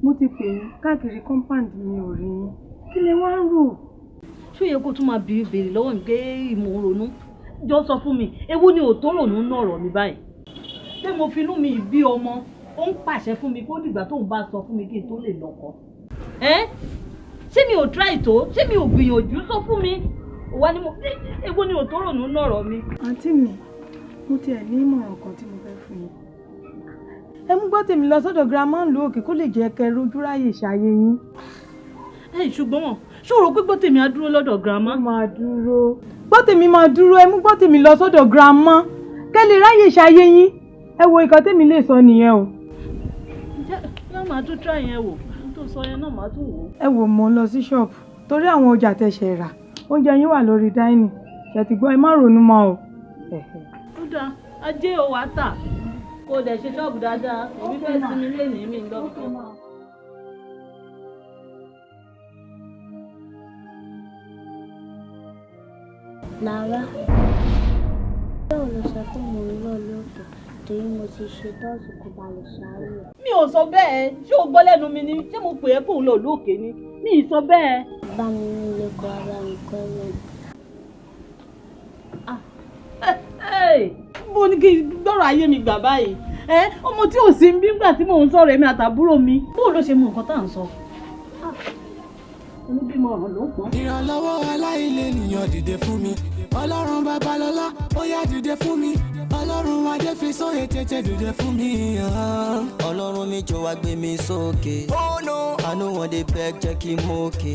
Speaker 17: mo ti pè yín káàkiri compound, mi ò rí yín. Kí lẹ wá ń rò?
Speaker 4: Ṣó yẹ kó tún máa béèrè lọ́wọ́ mi pé mò ń ronú? Jọ sọ fún mi, ewu ni ò tó ronú náà ọ̀rọ̀ mi báyìí? Pé mo finú mi bí ọmọ, ó ń pàṣẹ fún mi kó dìgbà tóun bá sọ fún mi kí n tó lè lọ́kọ. Ẹ́, ṣé mi ò try tó? Ṣé mi ò gbìyànjú? Sọ fún mi wà ní mo, ewu ni ò tó ronú náà ọ̀rọ̀ mi.
Speaker 17: Àǹtí mi, mo tiẹ̀ ní ìmọ̀ràn kan tí mo fẹ́ fún yín. Ẹ mú gbọ́ tèmi lọ sọ́dọ̀ girama ń lu òkè kó lè jẹ́ kẹ́ rojú ráyè ṣàyè yín.
Speaker 4: Ẹ ṣùgbọ́n ṣé o rò pé gbọ́ tèmi á dúró lọ́dọ̀ girama?
Speaker 17: Ó máa dúró. Gbọ́ tèmi máa dúró. Ẹ mú gbọ́ tèmi lọ sọ́dọ̀ girama kẹ́ lè ráyè ṣàyè yín. Ẹ wo, ìkan tèmi lè sọ nìyẹn o.
Speaker 4: Ǹjẹ́ náà máa tún try yẹn wò tó sọ yẹn náà, máa tún wò ó.
Speaker 17: Ẹ wò, mò ń lọ sí ṣọ́ọ̀bù torí àwọn ọjà tẹ̀sẹ̀ rà. Oúnjẹ yín wà lórí dining. Ṣètìgbọ́, ẹ má ronú mọ́ o.
Speaker 4: Ó dáa, ajé o, wàá tà kó o dẹ̀ ṣe ṣọ́ọ̀bù dáadáa. Èmi fẹ́ sinmi lénìí, mi lọ fún un.
Speaker 3: Lára, báwo ló sọ pé mò ń lọ lóòótọ́ torí mo ti ṣe tọ́ọ̀sì kó ba lè ṣàárò ẹ̀.
Speaker 4: Mi ò sọ bẹ́ẹ̀. Ṣé o gbọ́ lẹ́nu mi ni? Ṣé mo pè é kóun lọ lóòkè ni? Mi ì sọ bẹ́ẹ̀.
Speaker 3: Bá mi ní ilé kọ́ ara mi kọ́ rẹ̀.
Speaker 4: Bó ní kí n gbọ́rọ̀ ayé mi gbà báyìí? Ẹ ọmọ tí ò sí ń bí nígbà tí mò ń sọ̀rọ̀ èmi àtàbúrò mi, bó ló ṣe mọ nǹkan tá à ń sọ? Ẹni bímọ ọ̀ràn ló ń pọ́n.
Speaker 5: Ìrànlọ́wọ́ aláìlènìyàn, dìde fún mi. Ọlọ́run Babalọ́lá, ó yá, dìde fún mi. Ọlọ́run Adéfisóyè, tètè dìde fún mi.
Speaker 12: Ọlọ́run mi, jọ̀wọ́ wá gbé mi sókè. Àánú wọn dé bẹ́ẹ̀, jẹ́ kí n mókè.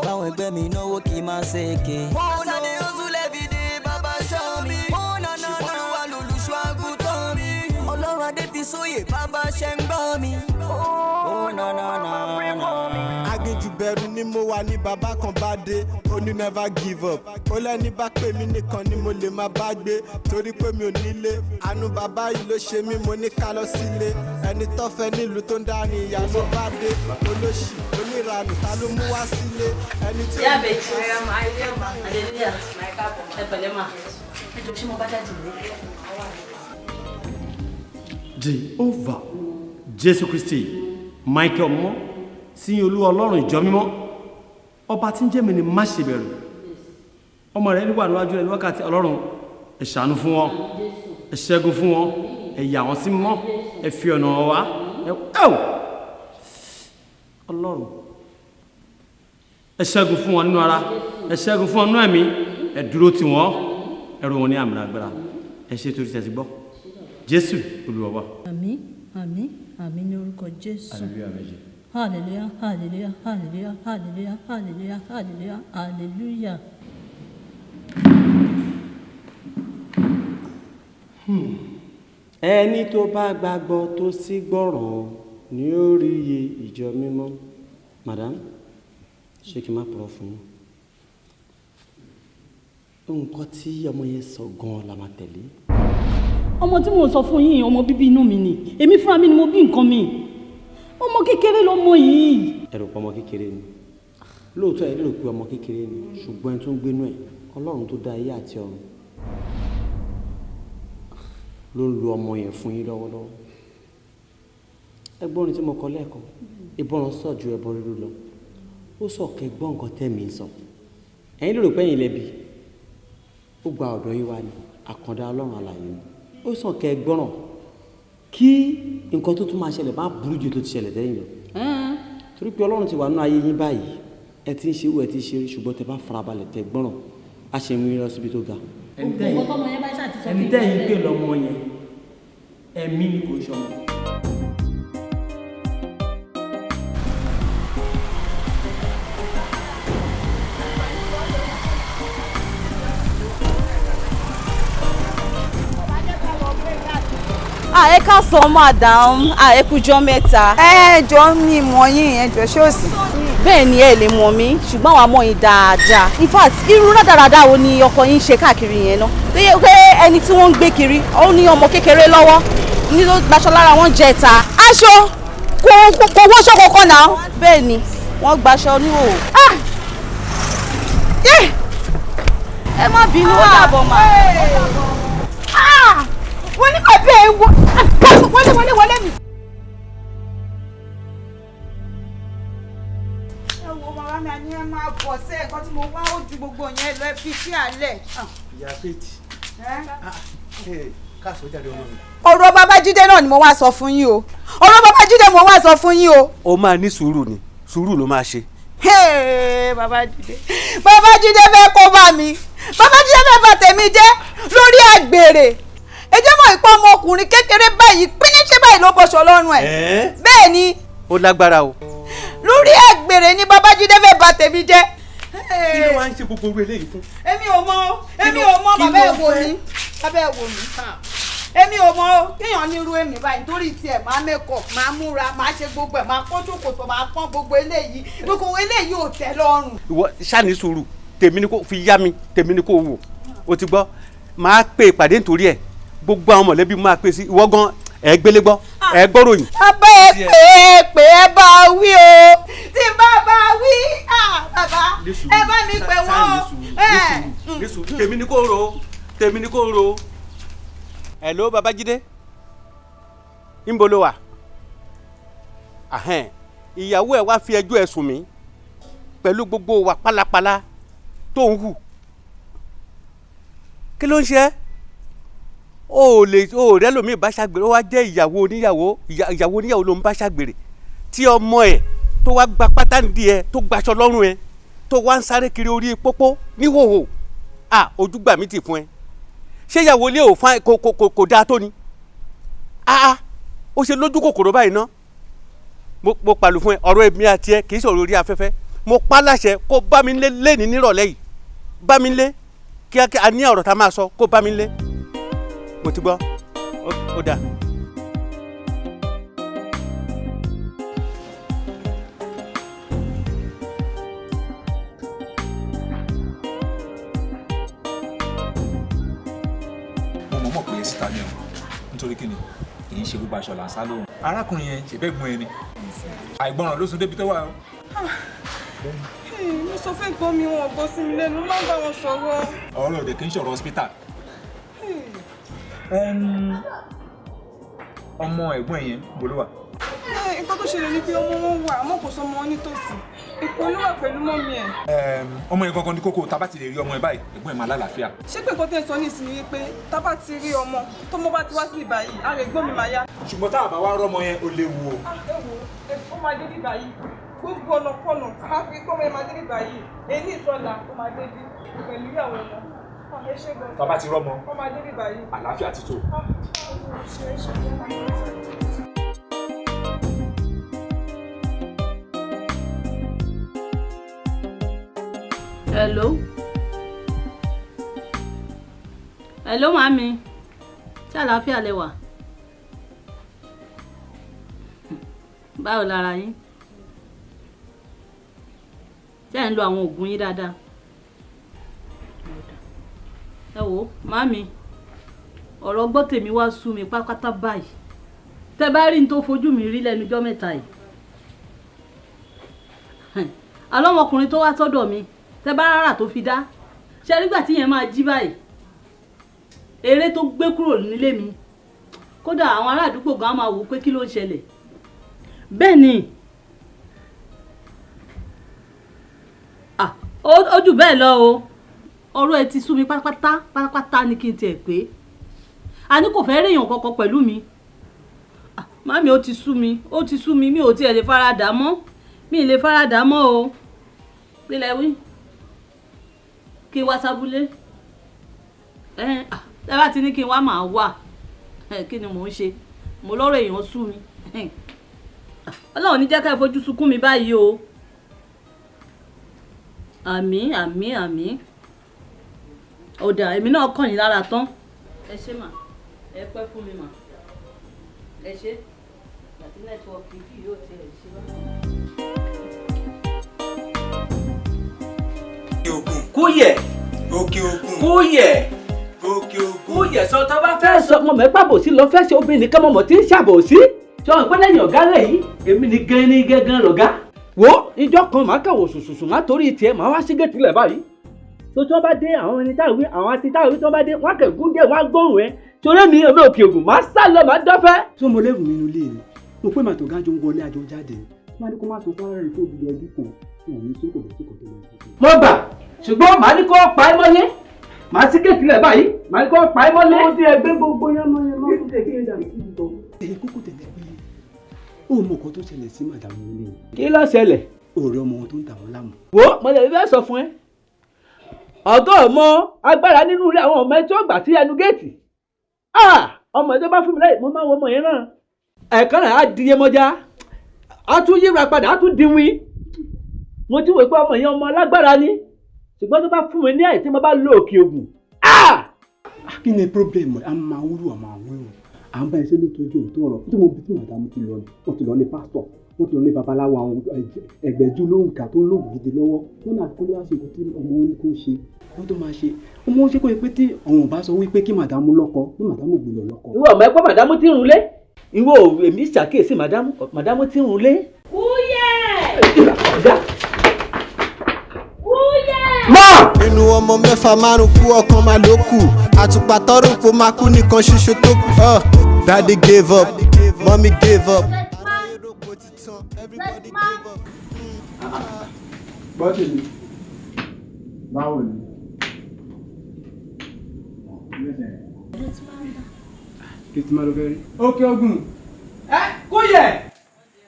Speaker 12: Báwọn ẹgbẹ́ mi náwó kí n máa ṣèké. As I dey hustle every day, bàbá ṣọ́ mi. Olúwa lolùṣọ́ àgùntàn mi. Ọlọ́run Adéfisóyè, bàbá ṣe ń gbọ́ mi. Oh, na, na, na, na.
Speaker 6: Aginjù bẹ̀rù ni mo wà ní bàbá kan bá dé, ó ní never give up. Ó lẹ́ni bá pè mí nìkan ni mo lè máa bá gbé torí pé mi ò nílé. Àánú bàbá yìí ló ṣe mí, mo ní ká lọ sílé. Ẹni tọ́fẹ́ nílùú tó ń dá ní ìyá ló bá dé. Olóṣì, oníranù, ta ló mú wá sílé? Ẹni tí.
Speaker 4: Ìyá àbẹ̀jì, hallelujah, ẹ pẹ̀lẹ́ mà. Ẹ jọ, ṣé mo bá dájú mi?
Speaker 22: Jehovah Jésù Kristi, Michael mọ́ sí Olúwa Ọlọ́run ìjọ mímọ́, ọba tí ń jẹ́ mi ni má ṣe bẹ̀rù. Ọmọ rẹ̀ wà níwájú rẹ̀ ní wákàtí. Ọlọ́run, ẹ ṣàánú fún wọn, ẹ ṣẹ́gun fún wọn, ẹ yà wọ́n sí mímọ́, ẹ fi ọ̀nà wọn wá. Ẹ ò Ọlọ́run, ẹ ṣẹ́gun fún wọn nínú ara, ẹ ṣẹ́gun fún wọn nínú ẹ̀mí, ẹ dúró tì wọ́n, ẹ rọ̀ wọn ní àmì agbára. Ẹ ṣe torí tẹ̀sí gbọ́. Jésù Olúwa wa.
Speaker 4: Àmín, àmín, àmín ní orúkọ Jésù.
Speaker 22: Hallelujah méje.
Speaker 4: Hallelujah, hallelujah, hallelujah, hallelujah, hallelujah, hallelujah, hallelujah.
Speaker 22: Ẹni tó bá gbàgbọ́ tó sì gbọ́ràn ní ó rí iye ìjọ mímọ́. Madam, ṣé kí n má purọ́ fún yín, nǹkan tí ọmọ yẹn sọ gan-an la máa tẹ̀lé.
Speaker 4: Ọmọ tí mò ń sọ fún yín, ọmọ bíbí inú mi ni. Èmi fúnra mi ni mo bí nǹkan mi. Ọmọ kékeré lọmọ yìí.
Speaker 22: Ẹ rò pé ọmọ kékeré ni lóòótọ́, ẹ lérò pé ọmọ kékeré ni, ṣùgbọ́n ẹni tó ń gbénú ẹ̀, Ọlọ́run tó dá ayé àti ọ̀run, ló ń lo ọmọ yẹn fún yín lọ́wọ́lọ́wọ́. Ẹ gbọ́ orin tí mo kọ lẹ́ẹ̀kan, ìbọràn sọ ju ẹbọ rírú lọ. Ó sọ kẹ́ gbọ́ nǹkan tẹ́mi ń sọ. Ẹ̀yin lérò pé ẹ̀yin lẹ́bi, ó gba ọ̀dọ̀ yín wá ní àkàndá Ọlọ́run alààyè ni. Ó sàn kẹ́ gbọ́ràn kí nǹkan tó tún máa ṣẹlẹ̀ má burú ju tó ti ṣẹlẹ̀ tẹ́yìn lọ, torí pé Ọlọ́run ti wà nínú ayé yín báyìí. Ẹ ti ń ṣe wù, ẹ ti ń ṣe rí, ṣùgbọ́n tẹ bá farabalẹ̀, tẹ gbọ́ràn, á ṣe mú yín lọ síbi tó ga. Ẹni tẹ́yìn pè lọ́mọ yẹn, ẹ̀mí ni, kò ń ṣọmọ.
Speaker 23: Ẹ káàsán madam, ẹ kújọ́ mẹ́ta.
Speaker 17: Ẹ jọ, mi mọ̀ yín, ẹ jọ, ṣé ò sí?
Speaker 23: Bẹ́ẹ̀ ni, ẹ lè mọ̀ mí, ṣùgbọ́n àwọn àmọ́ yín dáadáa. In fact, irú rádaràda wo ni ọkọ yín ṣe káàkiri yẹn náà? Tó yẹ pé ẹni tí wọ́n ń gbé kiri, ó ní ọmọ kékeré lọ́wọ́, ní ló gbaṣọ lára wọn jẹ ta aṣọ, kò wọṣọ kankan náà. Bẹ́ẹ̀ ni, wọ́n gbaṣọ níhòòhò. Ẹ má bínú, ó dàbọ̀ mà.
Speaker 16: Wọ́n ní bàbá ẹ̀ wọ wọlé wọlé wọlé mi.
Speaker 8: Ẹ wo bàbá mi, àní ẹ máa bọ̀ sí ẹ̀kọ́ tí mo wá, ó ju gbogbo yẹn lọ, ẹ fi sí àlẹ̀.
Speaker 10: Ìyá Faith, káàsó jáde ọmọ mi.
Speaker 8: Ọ̀rọ̀ Babájídé náà ni mo wá sọ fún yín o, ọ̀rọ̀ Babájídé mo wá sọ fún yín o.
Speaker 10: Ó máa ní sùúrù ni, sùúrù ló máa ṣe.
Speaker 8: Hey, Babájídé, Babájídé fẹ́ kó bá mi, Babájídé fẹ́ bà tèmi jẹ́ lórí àgbèrè. Ẹ jẹ́ mọ̀ ìpọ́ ọmọkùnrin kékeré báyìí pínísẹ́ báyìí ló bọ́ṣọ lọ́rùn ẹ̀. Bẹ́ẹ̀ ni.
Speaker 10: Ó lágbára o.
Speaker 8: Lórí àgbèrè ni Babájídé fẹ́ bà tèmi jẹ́.
Speaker 10: Kí ló wá ń ṣe gbogbo orí eléyìí fún?
Speaker 8: Èmi ò mọ̀, èmi ò mọ̀, bàbá ẹ̀ wò mí, bàbá ẹ̀ wò mí, èmi ò mọ̀. Kéèyàn ní irú èmi báyìí nítorí tiẹ̀ máa mẹ́kọ̀, máa múra, máa ṣe gbogbo ẹ̀, máa pọ́n ṣòkòtò, máa pọ́n gbogbo eléyìí, gbogbo eléyìí ò tẹ́ lọ́rùn.
Speaker 10: Ìwọ ṣáà ní sùúrù, tèmi ni kò fi yá mi, tèmi ni kò wò o ti gbọ́. Máa pe ìpàdé nítorí ẹ̀, gbogbo àwọn mọ̀lẹ́bí máa pe sí ìwọ gan, ẹ gbélé gbọ́, ẹ gbọ́ròyìn.
Speaker 8: Bàbá ẹ pè é, pè é bá wí o, tí bá bá wí, bàbá ẹ bá mi pè wọ́n.
Speaker 10: Tèmi ni kò ro, tèmi ni kò ro. Hello Babájídé, ńbo ló wà? Ìyàwó ẹ wá fi ẹjọ́ ẹ sùn mí pẹ̀lú gbogbo wà pálapàla tó ń hù. Kí ló ń ṣe ẹ́? O lè o rẹ lómi bá ṣàgbèrè, ó wá jẹ́ ìyàwó oníyàwó, ìyàwó oníyàwó ló ń bá ṣàgbèrè, tí ọmọ ẹ̀ tó wá gba pátá nídìí ẹ, tó gbaṣọ lọ́rùn ẹ, tó wá ń sáré kiri orí pópó níhòhò. À ojú gbà mí tì fún ẹ. Ṣé ìyàwó ilé ò fún kò kò kò dáa tó ni? Ah, ó ṣe lójú kòkòrò báyìí ná. Mo pàlù fún ẹ, ọ̀rọ̀ èmi àti ẹ kì í sọ̀rọ̀ orí afẹ́fẹ́. Mo pa láṣẹ kó bá mi lé lẹ́ni nírọ̀lẹ́ yìí, bá mi lé kíákíá, a ní ọ̀rọ̀ tá a máa sọ, kó bá mi lé. Mo ti gbọ́, ó dáa.
Speaker 18: Mo mọ̀ pé síta ni o, nítorí kí ni kì í ṣe gbogbo aṣọ là ń sá lóhùn. Arákùnrin yẹn ṣe bẹ́ẹ̀ gbọ́n ẹni, àìgbọràn ló sún débi tó wà o.
Speaker 17: Mo sọ fún ẹ̀gbọ́n mi, wọn ò gbọ́ sí mi lẹ́nu, má bá wọn sọ̀rọ̀.
Speaker 18: Ọ̀rọ̀ òde kì í ṣọ̀rọ̀ hospital. Ọmọ ẹ̀gbọ́n yẹn bó ló wà?
Speaker 17: Nǹkan tó ṣẹlẹ̀ ni pé ọmọ wọn wà, àmọ́ kò sọmọ wọn nítòsí. Èkó ló wà pẹ̀lú mọ́mí ẹ̀.
Speaker 18: Ọmọ yẹn gangan ní kókó, tá a bá ti lè rí ọmọ yẹn báyìí, ẹ̀gbọ́n ẹ̀ máa lálàáfíà.
Speaker 17: Ṣé pé nǹkan tẹ́ ẹ sọ ní ìsinmi wípé tá a bá ti rí ọmọ, tọmọ bá ti wá sí ìbá yìí, ara ẹ̀gbọ́n mi máa yá.
Speaker 18: Ṣùgbọ́n tá a bá wá rọ́mọ yẹn, ó léwu o.
Speaker 17: Ẹ wo, ó máa dé bíbá yìí, gbogbo ọ̀nà kọ̀nà tí a fi kọ́mọ ẹ máa dé bíbá yìí, èyí ìsọ̀la ó máa dé bí pẹ̀lú ìyàwó wọn.
Speaker 18: Tá a bá ti rọ́mọ,
Speaker 17: ó máa dé bíbá yìí.
Speaker 18: Àlàáfíà ti tó.
Speaker 4: Hello. Hello màámi. Ṣé àlàáfíà lẹ wà? Báwo lára yín? Ṣé ẹ̀ ń lo àwọn oògùn yín dáadáa? Ẹ wò, màámi, ọ̀rọ̀ gbọ́ tèmi wá sú mi pátápátá báyìí. Tẹ bá rí n tó fojú mi rí lẹ́nu ọjọ́ mẹ́ta yìí. Alọ́mọkùnrin tó wá sọ́dọ̀ mi, tẹ bá rárá tó fi dá. Ṣé nígbà tí yẹn máa jí báyìí? Eré tó gbé kúrò nílé mi. Kódà àwọn ará àdúgbò gan máa wò ó pé kí ló ń ṣẹlẹ̀. Bẹ́ẹ̀ ni. Ó jù bẹ́ẹ̀ lọ o. Ọ̀rọ̀ ẹ ti sú mi pátápátá pátápátá ni kí n tiẹ̀ pé. A ní kò fẹ́ réèyàn kankan pẹ̀lú mi. Màámi, ó ti sú mi, ó ti sú mi, mi ò tiẹ̀ lè faradà mọ́. Mi ì lè faradà mọ́ o. Kí lẹ wí? Kí n wá sábúlé? Ẹ bá ti ní kí n wá, màá wà. Kí ni mò ń ṣe? Mo lọ́rọ̀ èèyàn sú mi. Ọlọ́run ní jẹ́ ká fojú sunkún mi báyìí o. Àmín, àmín, àmín. Ó dáa, èmi náà kàn yín lára tán. Ẹ ṣé mà, ẹ pẹ́ fún mi mà. Ẹ ṣé. Àti nẹ́tíwọ́ọ̀kì bí yóò tiẹ̀ ṣe wá.
Speaker 24: Kúyẹ̀.
Speaker 6: Òkè Ògùn.
Speaker 24: Kúyẹ̀.
Speaker 6: Òkè Ògùn.
Speaker 24: Kúyẹ̀ sọ tó bá fẹ́ sọ mọ̀ mẹ́pà bòsí lọ fẹ́ ṣe obìnrin nìkan mọ̀mọ́ tí ń ṣàbòsí. Sọ pé lẹ́yìn ọ̀gá rẹ̀ yìí, èmi ni gan ni gángan lọ̀gá. Wo ìjọ kan màá kàwọ̀ sùsùsù má torí tiẹ̀ màá wá sí gẹ̀tì lẹ̀ báyìí. Tó tí wọ́n bá dé àwọn ẹni táwọn wí, àwọn àti táwọn wí tí wọ́n bá dé, wọ́n á kẹ̀ gún díẹ̀, wọ́n á gbóhùn ẹ. Torí mi èmi òkè ògùn, máa sá lọ, máa dọ́fẹ́.
Speaker 2: Tí mo lẹ́rù nínú ilé mi, mo pé màtò gájọ ń wọlé àjọ jáde. Wọ́n á ní kó má san sálárì fún òbí ọdún kan, wọn ò ní sókò lọ sí kan tó máa ṣe.
Speaker 24: Mo gbà, ṣùgbọ́n màá ní kó pa ẹ́ mọ́lé. Màá sí géètì lẹ̀ báyìí, màá ní kó pa ẹ́ mọ́lé.
Speaker 2: Ó ti ẹgbẹ́ gbogbo yánmọ́yánmọ́ fún kẹ̀kẹ́ ìdàgbé sí ìbọn. Èyí kókó tẹ̀lé pé ó mọ nǹkan tó ṣẹlẹ̀ sí màdàmú ilé mi.
Speaker 24: Kí ló ṣẹlẹ̀?
Speaker 2: Ọ̀rẹ́ ọmọ wọn tó ń dà wọ́n láàmú.
Speaker 24: Wo mo lè fẹ́ sọ fún ẹ. Ọ̀gá ọmọ agbára nínú ilé àwọn ọmọ ẹ tí ó gbà sí ẹnu géètì. Ọmọ ẹ tó bá fún mi láyè, mo máa ń wo ọmọ yẹn náà. Ẹ̀kan náà á di Yemọja, á tún yíra padà, á tún diwin. Mo ti wò pé ọmọ yẹn ọmọ alágbára ni. Ṣùgbọ́n tó bá fún mi ní àyè tí mo bá lo òkè ògùn.
Speaker 2: Kí ni problem ẹ̀? A máa wúrú àmọ́ àwọn èrò. À ń bá iṣẹ́ ló tọ́jú òótọ́ ọ̀rọ̀. Nítorí mo bí tí màdàmú ti lọ ni, wọ́n ti lọ ní pásítọ̀, wọ́n ti lọ ní babaláwo, àwọn ẹgbẹ̀jú lóhùn ká tó lóhùn gidi lọ́wọ́. Wọ́n náà kó ló wá ṣe nǹkan tí ọmọ wọn ní kó ṣe. Wọ́n tó máa ṣe. Ọmọ wọn ṣe kó yẹ pé tí àwọn ò bá sọ wípé kí màdàmú lọ́kọ, kí màdàmú gbọ́dọ̀ lọ́kọ.
Speaker 24: Ìwọ ọmọ ẹgbẹ́ màdàmú ti rún lé. Ìwọ èmi ṣàkíyèsí màdàmú, màdàmú ti rún lé.
Speaker 4: Kúyẹ̀!
Speaker 6: Inú ọmọ mẹ́fà márùn kú ọkàn máa ló kù, àtùpà tọrùn kó máa kú nìkan ṣoṣo tó kù. Daddy gave up, mommy gave up.
Speaker 21: Bọ́tì mi. Báwo ni? Kí tí máa lọ fẹ́ rí? Òkè Ògùn.
Speaker 24: Ẹ Kúyẹ̀,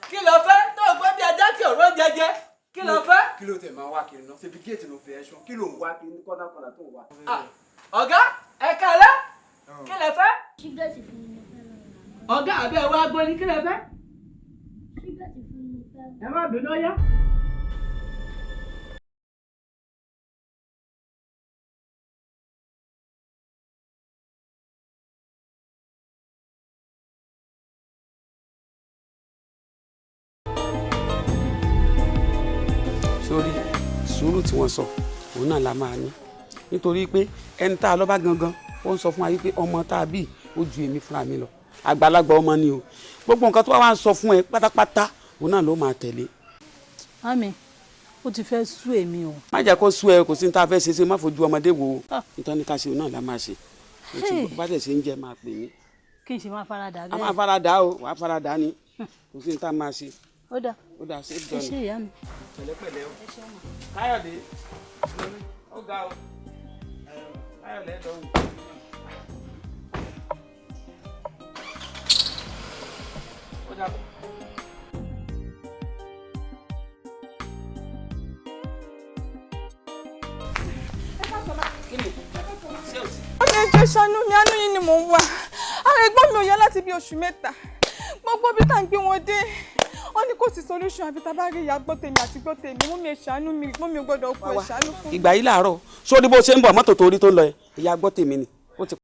Speaker 24: kí ló fẹ́ tó o gbọ́ bí ajá tí òró jẹjẹ? Kí ló fẹ́?
Speaker 2: Kí ló tẹ̀ máa wá kiri náà? Ṣebí géètì ló fẹ́ ṣán? Kí ló ń wá kiri ní kọ́nàkọ́nà tó ń wá?
Speaker 24: Ọ̀gá, ẹ kálẹ́, kí lẹ fẹ́?
Speaker 3: Ṣígẹ́ẹ̀tì fún mi mo fẹ́ lọ rà.
Speaker 24: Ọ̀gá àbẹ́ wa gbọ́ ni kí lẹ fẹ́?
Speaker 3: Ṣígẹ́ẹ̀tì fún mi mo fẹ́ rà.
Speaker 24: Ẹ má bínú ọ̀yá.
Speaker 10: Sórí sùúrù tí wọ́n sọ òun náà la máa ní, nítorí pé ẹni tá a lọ bá gangan ó ń sọ fún wa wípé ọmọ tá a bí ó ju èmi fúnra mi lọ, àgbàlagbà ọmọ ni o. Gbogbo nǹkan tó bá wà ń sọ fún ẹ pátápátá òun náà ló máa tẹ̀lé.
Speaker 4: Mami, ó ti fẹ́ sú èmi o.
Speaker 10: Má jẹ́ kó sú ẹ, kò sí ní tá a fẹ́ ṣe ṣe, má fojú ọmọdé wo o, nítorí ká ṣe òun náà la máa ṣe. Bá tẹ̀ ṣe ń jẹ máa pè mí.
Speaker 4: Kí n ṣe máa faradà bẹ́ẹ̀.
Speaker 10: A máa faradà o, wàá faradà ni, kò sí ní tá a máa ṣe.
Speaker 4: Ó dáa.
Speaker 10: Ó dáa, ṣe é
Speaker 4: Ẹ
Speaker 10: dọ̀nà.
Speaker 4: ṣé ìyá mi.
Speaker 10: Pẹ̀lẹ́pẹ̀lẹ́ o. Káyọ̀dé, ó ga o. Káyọ̀dé dọ̀hùn. Ó dàbọ̀.
Speaker 8: Ó ní ẹjọ́ ṣàánú mi, àánú yín ni mò ń wá. Ara ẹ̀gbọ́n mi ò yá láti bí oṣù 3. Gbogbo bí tá à ń gbé wọn dé, ó ní kò sí solution àbí tá a bá rí ìyá gbọ́ tèmi àti gbọ́ tèmi. Mú mi ṣàánú mi, mú mi gbọ́dọ̀ kú, ẹ ṣàánú fún mi.
Speaker 10: Ìgbà yìí làárọ̀ sórí bó ṣe ń bọ̀ mọ́tò torí tó ń lọ yẹn, ìyá gbọ́ tèmi ni ó ti.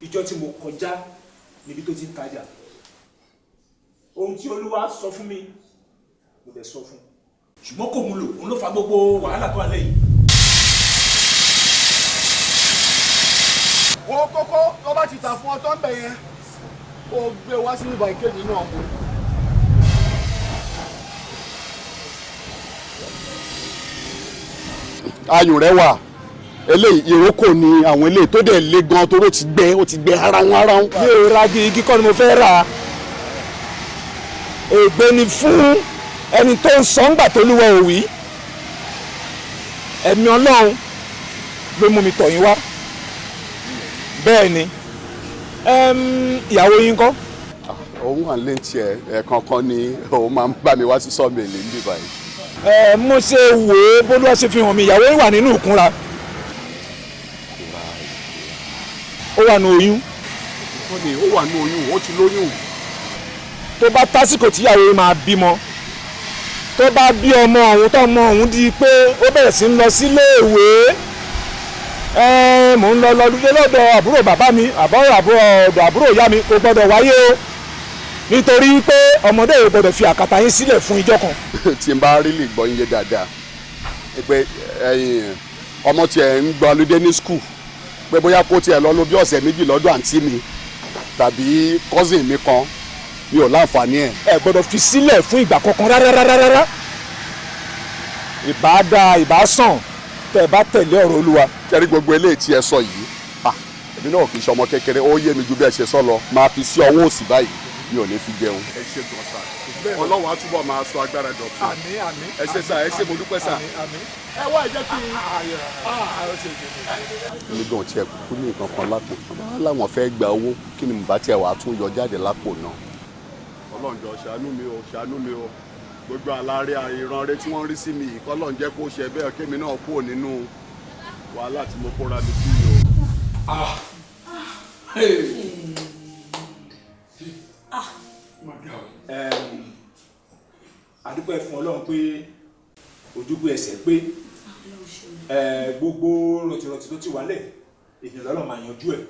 Speaker 18: Ìjọ tí mo kọjá níbi tó ti ń tajà, ohun tí Olúwa sọ fún mi mo lè sọ fún, ṣùgbọ́n kò mú lò, òun ló fa gbogbo wàhálà tó wà lẹ́yìn.
Speaker 14: Wọ́n kọ́kọ́ tó bá ti tà fún ọ tó ń bẹ̀ yẹn, ó gbé wá sí ibà ìkejì náà mú. Ayùn rẹ wà eléyìí, ìrókò ni àwọn eléyìí tó dẹ̀ le gan, toró ti gbẹ, ó ti gbẹ ara wọn ara wọn.
Speaker 7: Mi ò ra igi kọ́ ni mo fẹ́ rà. Ègbé ni fún ẹni tó ń sọ ńgbà tó lúwọ òwì. Ẹ̀mí Ọlọ́run ló mú mi tọ̀ yín wá.
Speaker 18: Bẹ́ẹ̀ ni, ìyàwó yín kọ́?
Speaker 9: Òun wà lé tiẹ̀, ẹ̀ẹ̀kankan ni òun máa ń bá mi wá sí sọ́ọ̀mìlì níbí báyìí.
Speaker 18: Ẹ mo ṣe wò ó, bólúwa ṣe fi hàn mí, ìyàwó yín wà nínú ìkúnra. Ó wà ní oyún.
Speaker 9: Ó ní ó wà ní oyún, ó ti lóyún.
Speaker 18: Tó bá tásìkò tíyàwó yín máa bímọ, tó bá bí ọmọ ọ̀hún, tó ọmọ ọ̀hún di pé ó bẹ̀rẹ̀ sí ń lọ síléèwé, mò ń lọ lọ́dúndé lọ́dọ̀ àbúrò bàbá mi, àbúrò ọ̀dọ̀ àbúrò ìyá mi, kò gbọ́dọ̀ wáyé o, nítorí pé ọmọdé yìí gbọ́dọ̀ fi àkàtà yín sílẹ̀ fún ijọ́ kan.
Speaker 9: Tí n bá rí lè gbọ́ yín yé dáadáa pé ọmọ tiẹ̀ ń gba ọlúdé ní skul, pé bóyá kó tiẹ̀ lọ lò bí ọ̀sẹ̀ 2 lọ́dọ̀ àǹtí mi tàbí cousin mi kan, mi ò láǹfààní ẹ̀.
Speaker 18: Ẹ gbọ́dọ̀ fi sílẹ̀ fún ìgbà kankan rárárárá. Ìbá dáa, ìbá sàn tẹ́ ẹ bá tẹ̀lé ọ̀rọ̀ Olúwa.
Speaker 9: Kẹ́rí gbogbo eléyìí tí ẹ sọ yìí, èmi náà kì í ṣe ọmọ kékeré, ó yé mi ju bí ẹ ṣe sọ lọ, máa fi sí ọwọ́ òsì báyìí, mi ò ní fi jẹun. Ẹ ṣe gan sa, Ọlọ́run á túbọ̀ máa sọ agbára dọ̀tun.
Speaker 18: Àmín, àmín.
Speaker 9: Ẹ ṣe sà, ẹ ṣe, mo dúpẹ́ sà.
Speaker 18: Àmín. Ẹ wá, ẹ jẹ́ kí n.
Speaker 9: Èmi gan tiẹ̀ kúkú ní nǹkan kan lápò, láwọn fẹ́ gba owó, kí ni mo bá tiẹ̀ wàá tún yọ jáde lápò náà. Ọlọ́run jọ̀ọ́ ṣàánú mi o, ṣàánú mi o, gbogbo àlàáre ìran rẹ tí wọ́n rí sí mi yìí, k'Ọlọ́run jẹ́ kó ṣe bẹ́ẹ̀, kémi náà kúrò nínú wàhálà tí mo kóra mi sí yìí o.
Speaker 18: Àdúpẹ́ fún Ọlọ́run pé ojúgbó ẹsẹ̀ pé gbogbo rọ̀tìrọ̀tì tó ti wálẹ̀, ènìyàn lọ́lọ́ máa yanjú ẹ̀.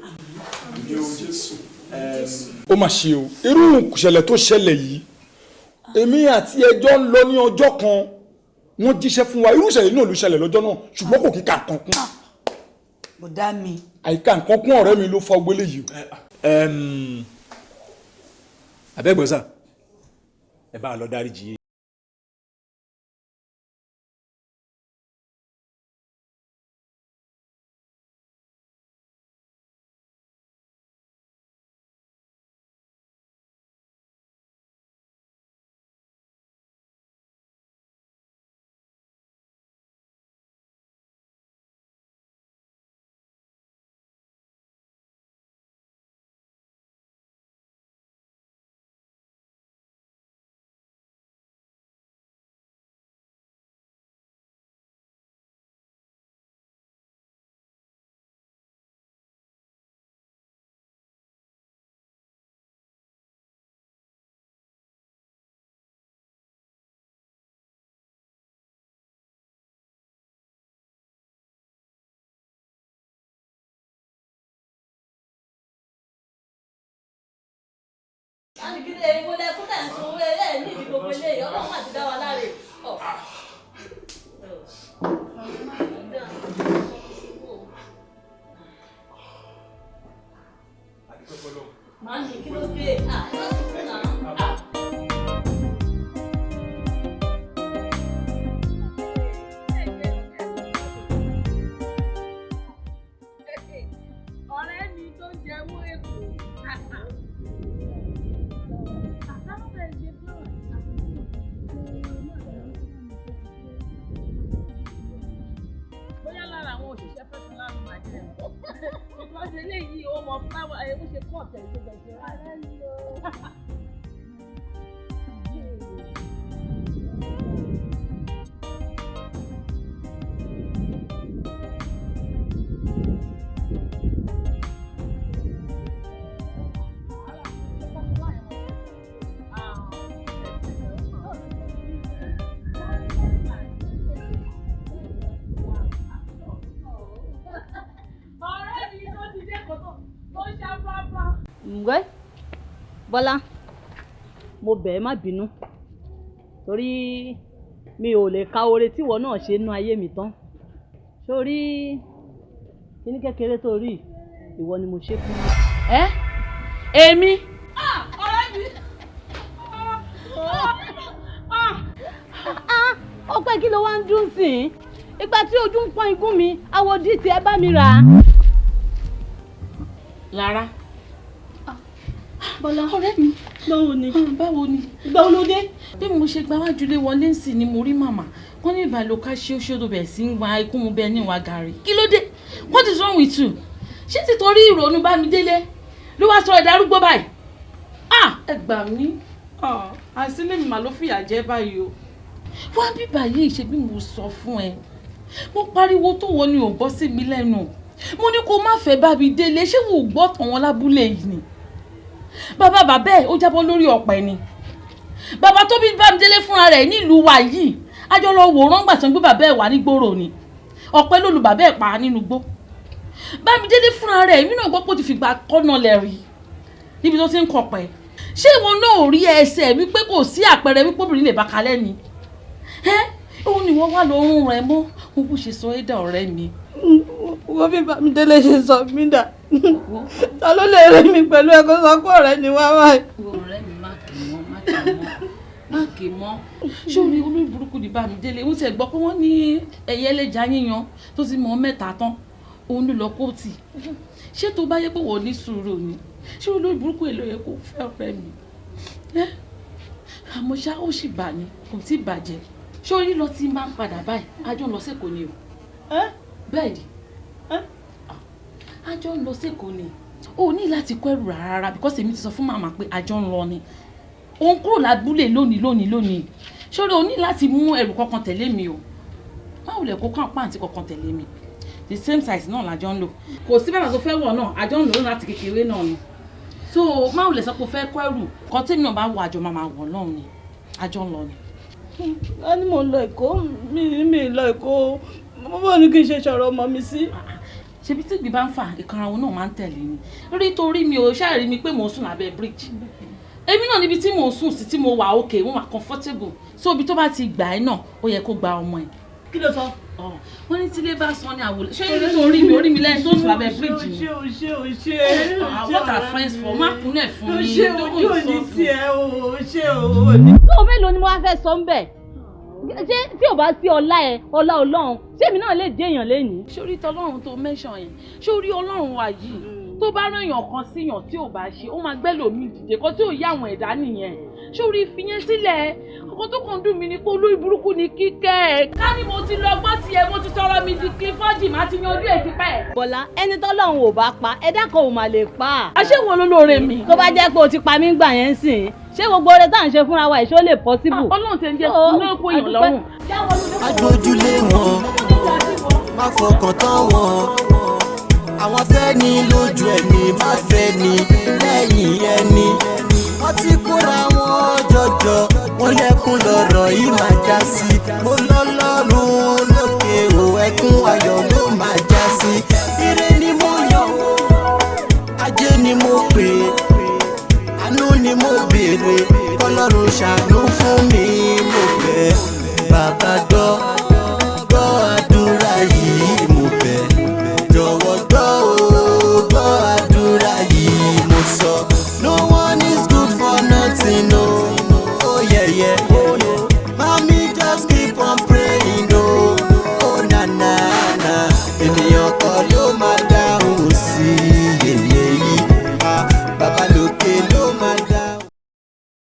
Speaker 11: Ó mà ṣe o, irú ìṣẹ̀lẹ̀ tó ṣẹlẹ̀ yìí, èmi àti ẹjọ́ ń lọ ní ọjọ́ kan, wọ́n jíṣẹ́ fún wa, irú ìṣẹ̀lẹ̀ náà ló ṣẹlẹ̀ lọ́jọ́ náà, ṣùgbọ́n kò kíkà nǹkan kún.
Speaker 8: Bọ̀dá mi.
Speaker 11: Àìka nǹkan kún ọ̀rẹ́ mi ló fa ogbélé yìí.
Speaker 18: Abẹ́gbọ́sà, ẹ bá a lọ dáríjì.
Speaker 4: Ọ̀rẹ́ mi tó ń jẹ́wọ́ Èkó. Bóyá lára àwọn òṣìṣẹ́ fẹ́sùn láàrú máa jẹ́ because eléyìí ó mọ fúláwà ẹ bó ṣe kọ́ ọ̀tẹ̀ gbogbo ẹ̀ṣẹ̀ rárá. Ọ̀rẹ́ mi tó ti dé kòtò tó ń ṣá pápá.
Speaker 13: Ǹgbẹ́ Bọ́lá, mo bẹ̀ ẹ́ má bínú torí mi ò lè ka oore tíwọ náà ṣe nínú ayé mi tán. Sórí kíní kékeré tó rí, ìwọ ni mo ṣe fún.
Speaker 4: Ẹ èmi. Ọ̀rẹ́ mi.
Speaker 13: Ọpẹ́ kí ló wá ń dún sí i? Ìgbà tí ojú ń pọ́n igún mi, àwòdì tí ẹ bá mi rà.
Speaker 4: Lára.
Speaker 13: Bọ́lá,
Speaker 4: ọ̀rẹ́ mi.
Speaker 13: Báwo ni?
Speaker 4: Báwo ni?
Speaker 13: Ìgbà wo ló dé?
Speaker 4: Bí mo ṣe gba wájú lé wọlé sí ni mo rí màmá. Wọ́n ní ìbàlòkà ṣe ó ṣòro bẹ̀ sí ń wa ikú mu bẹ́ẹ̀ ní ìwà gàrí. Kí ló dé? What is wrong with you? Ṣé títorí ìrònú Bámidélé ló wá sọ ẹ̀dá arúgbó báyìí? Ah, ẹ gbà mí, àìsílẹ̀ mi mà ló fìyà jẹ báyìí o. Wá bíbà yìí, ṣe bí mo sọ fún ẹ, mo pariwo tó wọ ni ò gbọ́ sí mi lẹ́nu. Mo ní kó má fẹ́ Bámidélé, ṣé wò ó gbọ́ tàn wọ́n lábúlé yìí ni? Bàbá bàbá ẹ̀ ó jábọ́ lórí ọ̀pẹ ni. Bàbá tó bí Bámidélé fúnra rẹ̀ nílùú wa yìí, àjọ lọ wòran gbà tán gbé bàbá ẹ̀ wá nígboro ni. Ọ̀pẹ ló lu bàbá ẹ̀ pa nínú igbó. Bámidélé fúnra rẹ̀, èmi náà gbọ́ pé ó ti fìgbà kọ́nà lẹ̀ rí níbi tó ti ń kọ̀pẹ́. Ṣé ìwọ náà ò rí ẹsẹ̀ wípé kò sí àpẹẹrẹ wípé obìnrin lè bá kalẹ̀ ni? Ẹ́ òun ni wọ́n wá lọ́rùn rẹ̀ mọ́ mo bó ṣe sọ ẹ́dà ọ̀rẹ́ mi.
Speaker 8: Wọ́n bí Bámidélé ṣe sọ mí dà, ta ló lè rí mi pẹ̀lú ẹ̀kọ́ sọ pé ọ̀rẹ́ ni wá báyìí.
Speaker 4: Ọ̀rẹ́ mi, má kì mọ́, má kì mọ́, má kì mọ́. Ṣé orí olórí burúkú ni Bámidélé? Wọ́n ti ẹ̀ gbọ́ pé wọ́n ní ẹyẹ ẹlẹ́ja yíyan tó ti mọ mẹ́ta tán, òun ló lọ kóòtì. Ṣé tó bá yẹ pé wọ́n ní sùúrù ni, ṣé olórí burúkú èlò yẹ kó fẹ́ ọ̀rẹ́ mi? Àmọ́ ṣá, ó sì bà ní kò tí ì bàjẹ́. Ṣé orí lọ tí máa ń padà báyìí? Àjọ ń lọ sẹ́kọ̀ọ́ ni o. Bẹ́ẹ̀ ni, àjọ ń lọ sẹ́kọ̀ọ́ ni. O ní láti kó ẹrù rárá, because èmi ti sọ fún màmá pé àjọ ń lọ ni. Òun kúrò lábúlé lónìí lónìí lónìí. Ṣé o ní láti mú ẹrù kankan tẹ̀lé mi o? Báwo lẹ kó kàn pàǹtí kankan tẹ̀lé mi? The same size náà làjọ ń lò. Kò sí bàbá tó fẹ́ wọ̀ náà, àjọ ń lò láti kékeré náà ni. So máa lè sọ pé o fẹ́ kó ẹrù kan tèmi náà bá wọ, àjọ máa máa wọ̀ náà ni. Àjọ ń lọ ni.
Speaker 8: A ní mò ń lọ Èkó, mi lọ Èkó, mo bọ́ ní kí n ṣe sọ̀rọ̀ ọmọ mi sí.
Speaker 4: Ṣebí tí ìgbín bá ń fà, ìkanra wọn náà máa ń tẹ̀lé ni. Rí torí mi ò ṣáà rí mi pé mò ń sùn lábẹ́ bridge. Èmi náà níbi tí mò ń sùn sí tí mo wà okay, mo wà comfortable. So ibi tó bá ti gbà ẹ́ náà, ó yẹ kó gba ọmọ ẹ̀.
Speaker 8: Kí ló sọ?
Speaker 4: Wọ́n ní tílé bá sọ ní àwòlé. Ṣé nítorí mi orí mi lẹ́yìn tó sùn lábẹ́ bridge ni?
Speaker 8: O ṣe, o ṣe.
Speaker 4: What are friends for? Má kúnlẹ̀ fún mi.
Speaker 8: O ṣe, ojú òní tiẹ̀ o, o ṣe o.
Speaker 13: Tó mélòó ni mo wá fẹ́ sọ ń bẹ̀? Ṣé tí ò bá sí ọlá ẹ, ọlá Ọlọ́run, ṣé èmi náà lè dé èèyàn lénìí?
Speaker 4: Ṣé orí tọlọ́run tó mention yẹn? Ṣé orí Ọlọ́run wa yìí tó bá rán èèyàn kan síyàn tí ò bá ṣe, ó máa gbẹ́ lòmíì dìde kan tí ò yá àwọn ẹ̀dá nìyẹn. Ṣé orí fiyẹn sílẹ̀? Ọkọ tó kàn dùn mí ni pé olórí burúkú ni Kíkẹ́ ẹ̀. Ká ní mo ti lọ gbọ́ tiẹ̀, mo ti sọ̀rọ̀ mi di Clifford, má ti yanjú ẹ̀ tipẹ́.
Speaker 13: Bọ́lá, ẹni tọ́lọ́run ò bá pa, ẹ̀dá kan ò mà lè pa.
Speaker 4: Àṣé wo lolóore mi?
Speaker 13: Tó bá jẹ́ pé o ti pa mí gbà yẹn sìn, ṣé gbogbo oore tá à ń ṣe fúnra wa ìṣó lè possible?
Speaker 4: Ọlọ́run ti ń jẹ́ ní kó èèyàn lọ́rùn.
Speaker 5: Agbójúlé wọn, má fọkàn tán wọn. Àwọn fẹ́ ni lójú ẹni, má fẹ́ ni lẹ́yìn ẹni. Wọ́n ti kóra wọn jọjọ, wọ́n lẹ́kún lọ́rọ̀ yìí máa já sí. Mo lọ́lọ́run lókè o, ẹkún ayọ̀ ló máa já sí. Ire ni mo yàn o, ajé ni mo pè, àánú ni mo béèrè, kọ́lọ́run ṣàánú fún mi mo bẹ̀. Bàbá gbọ́.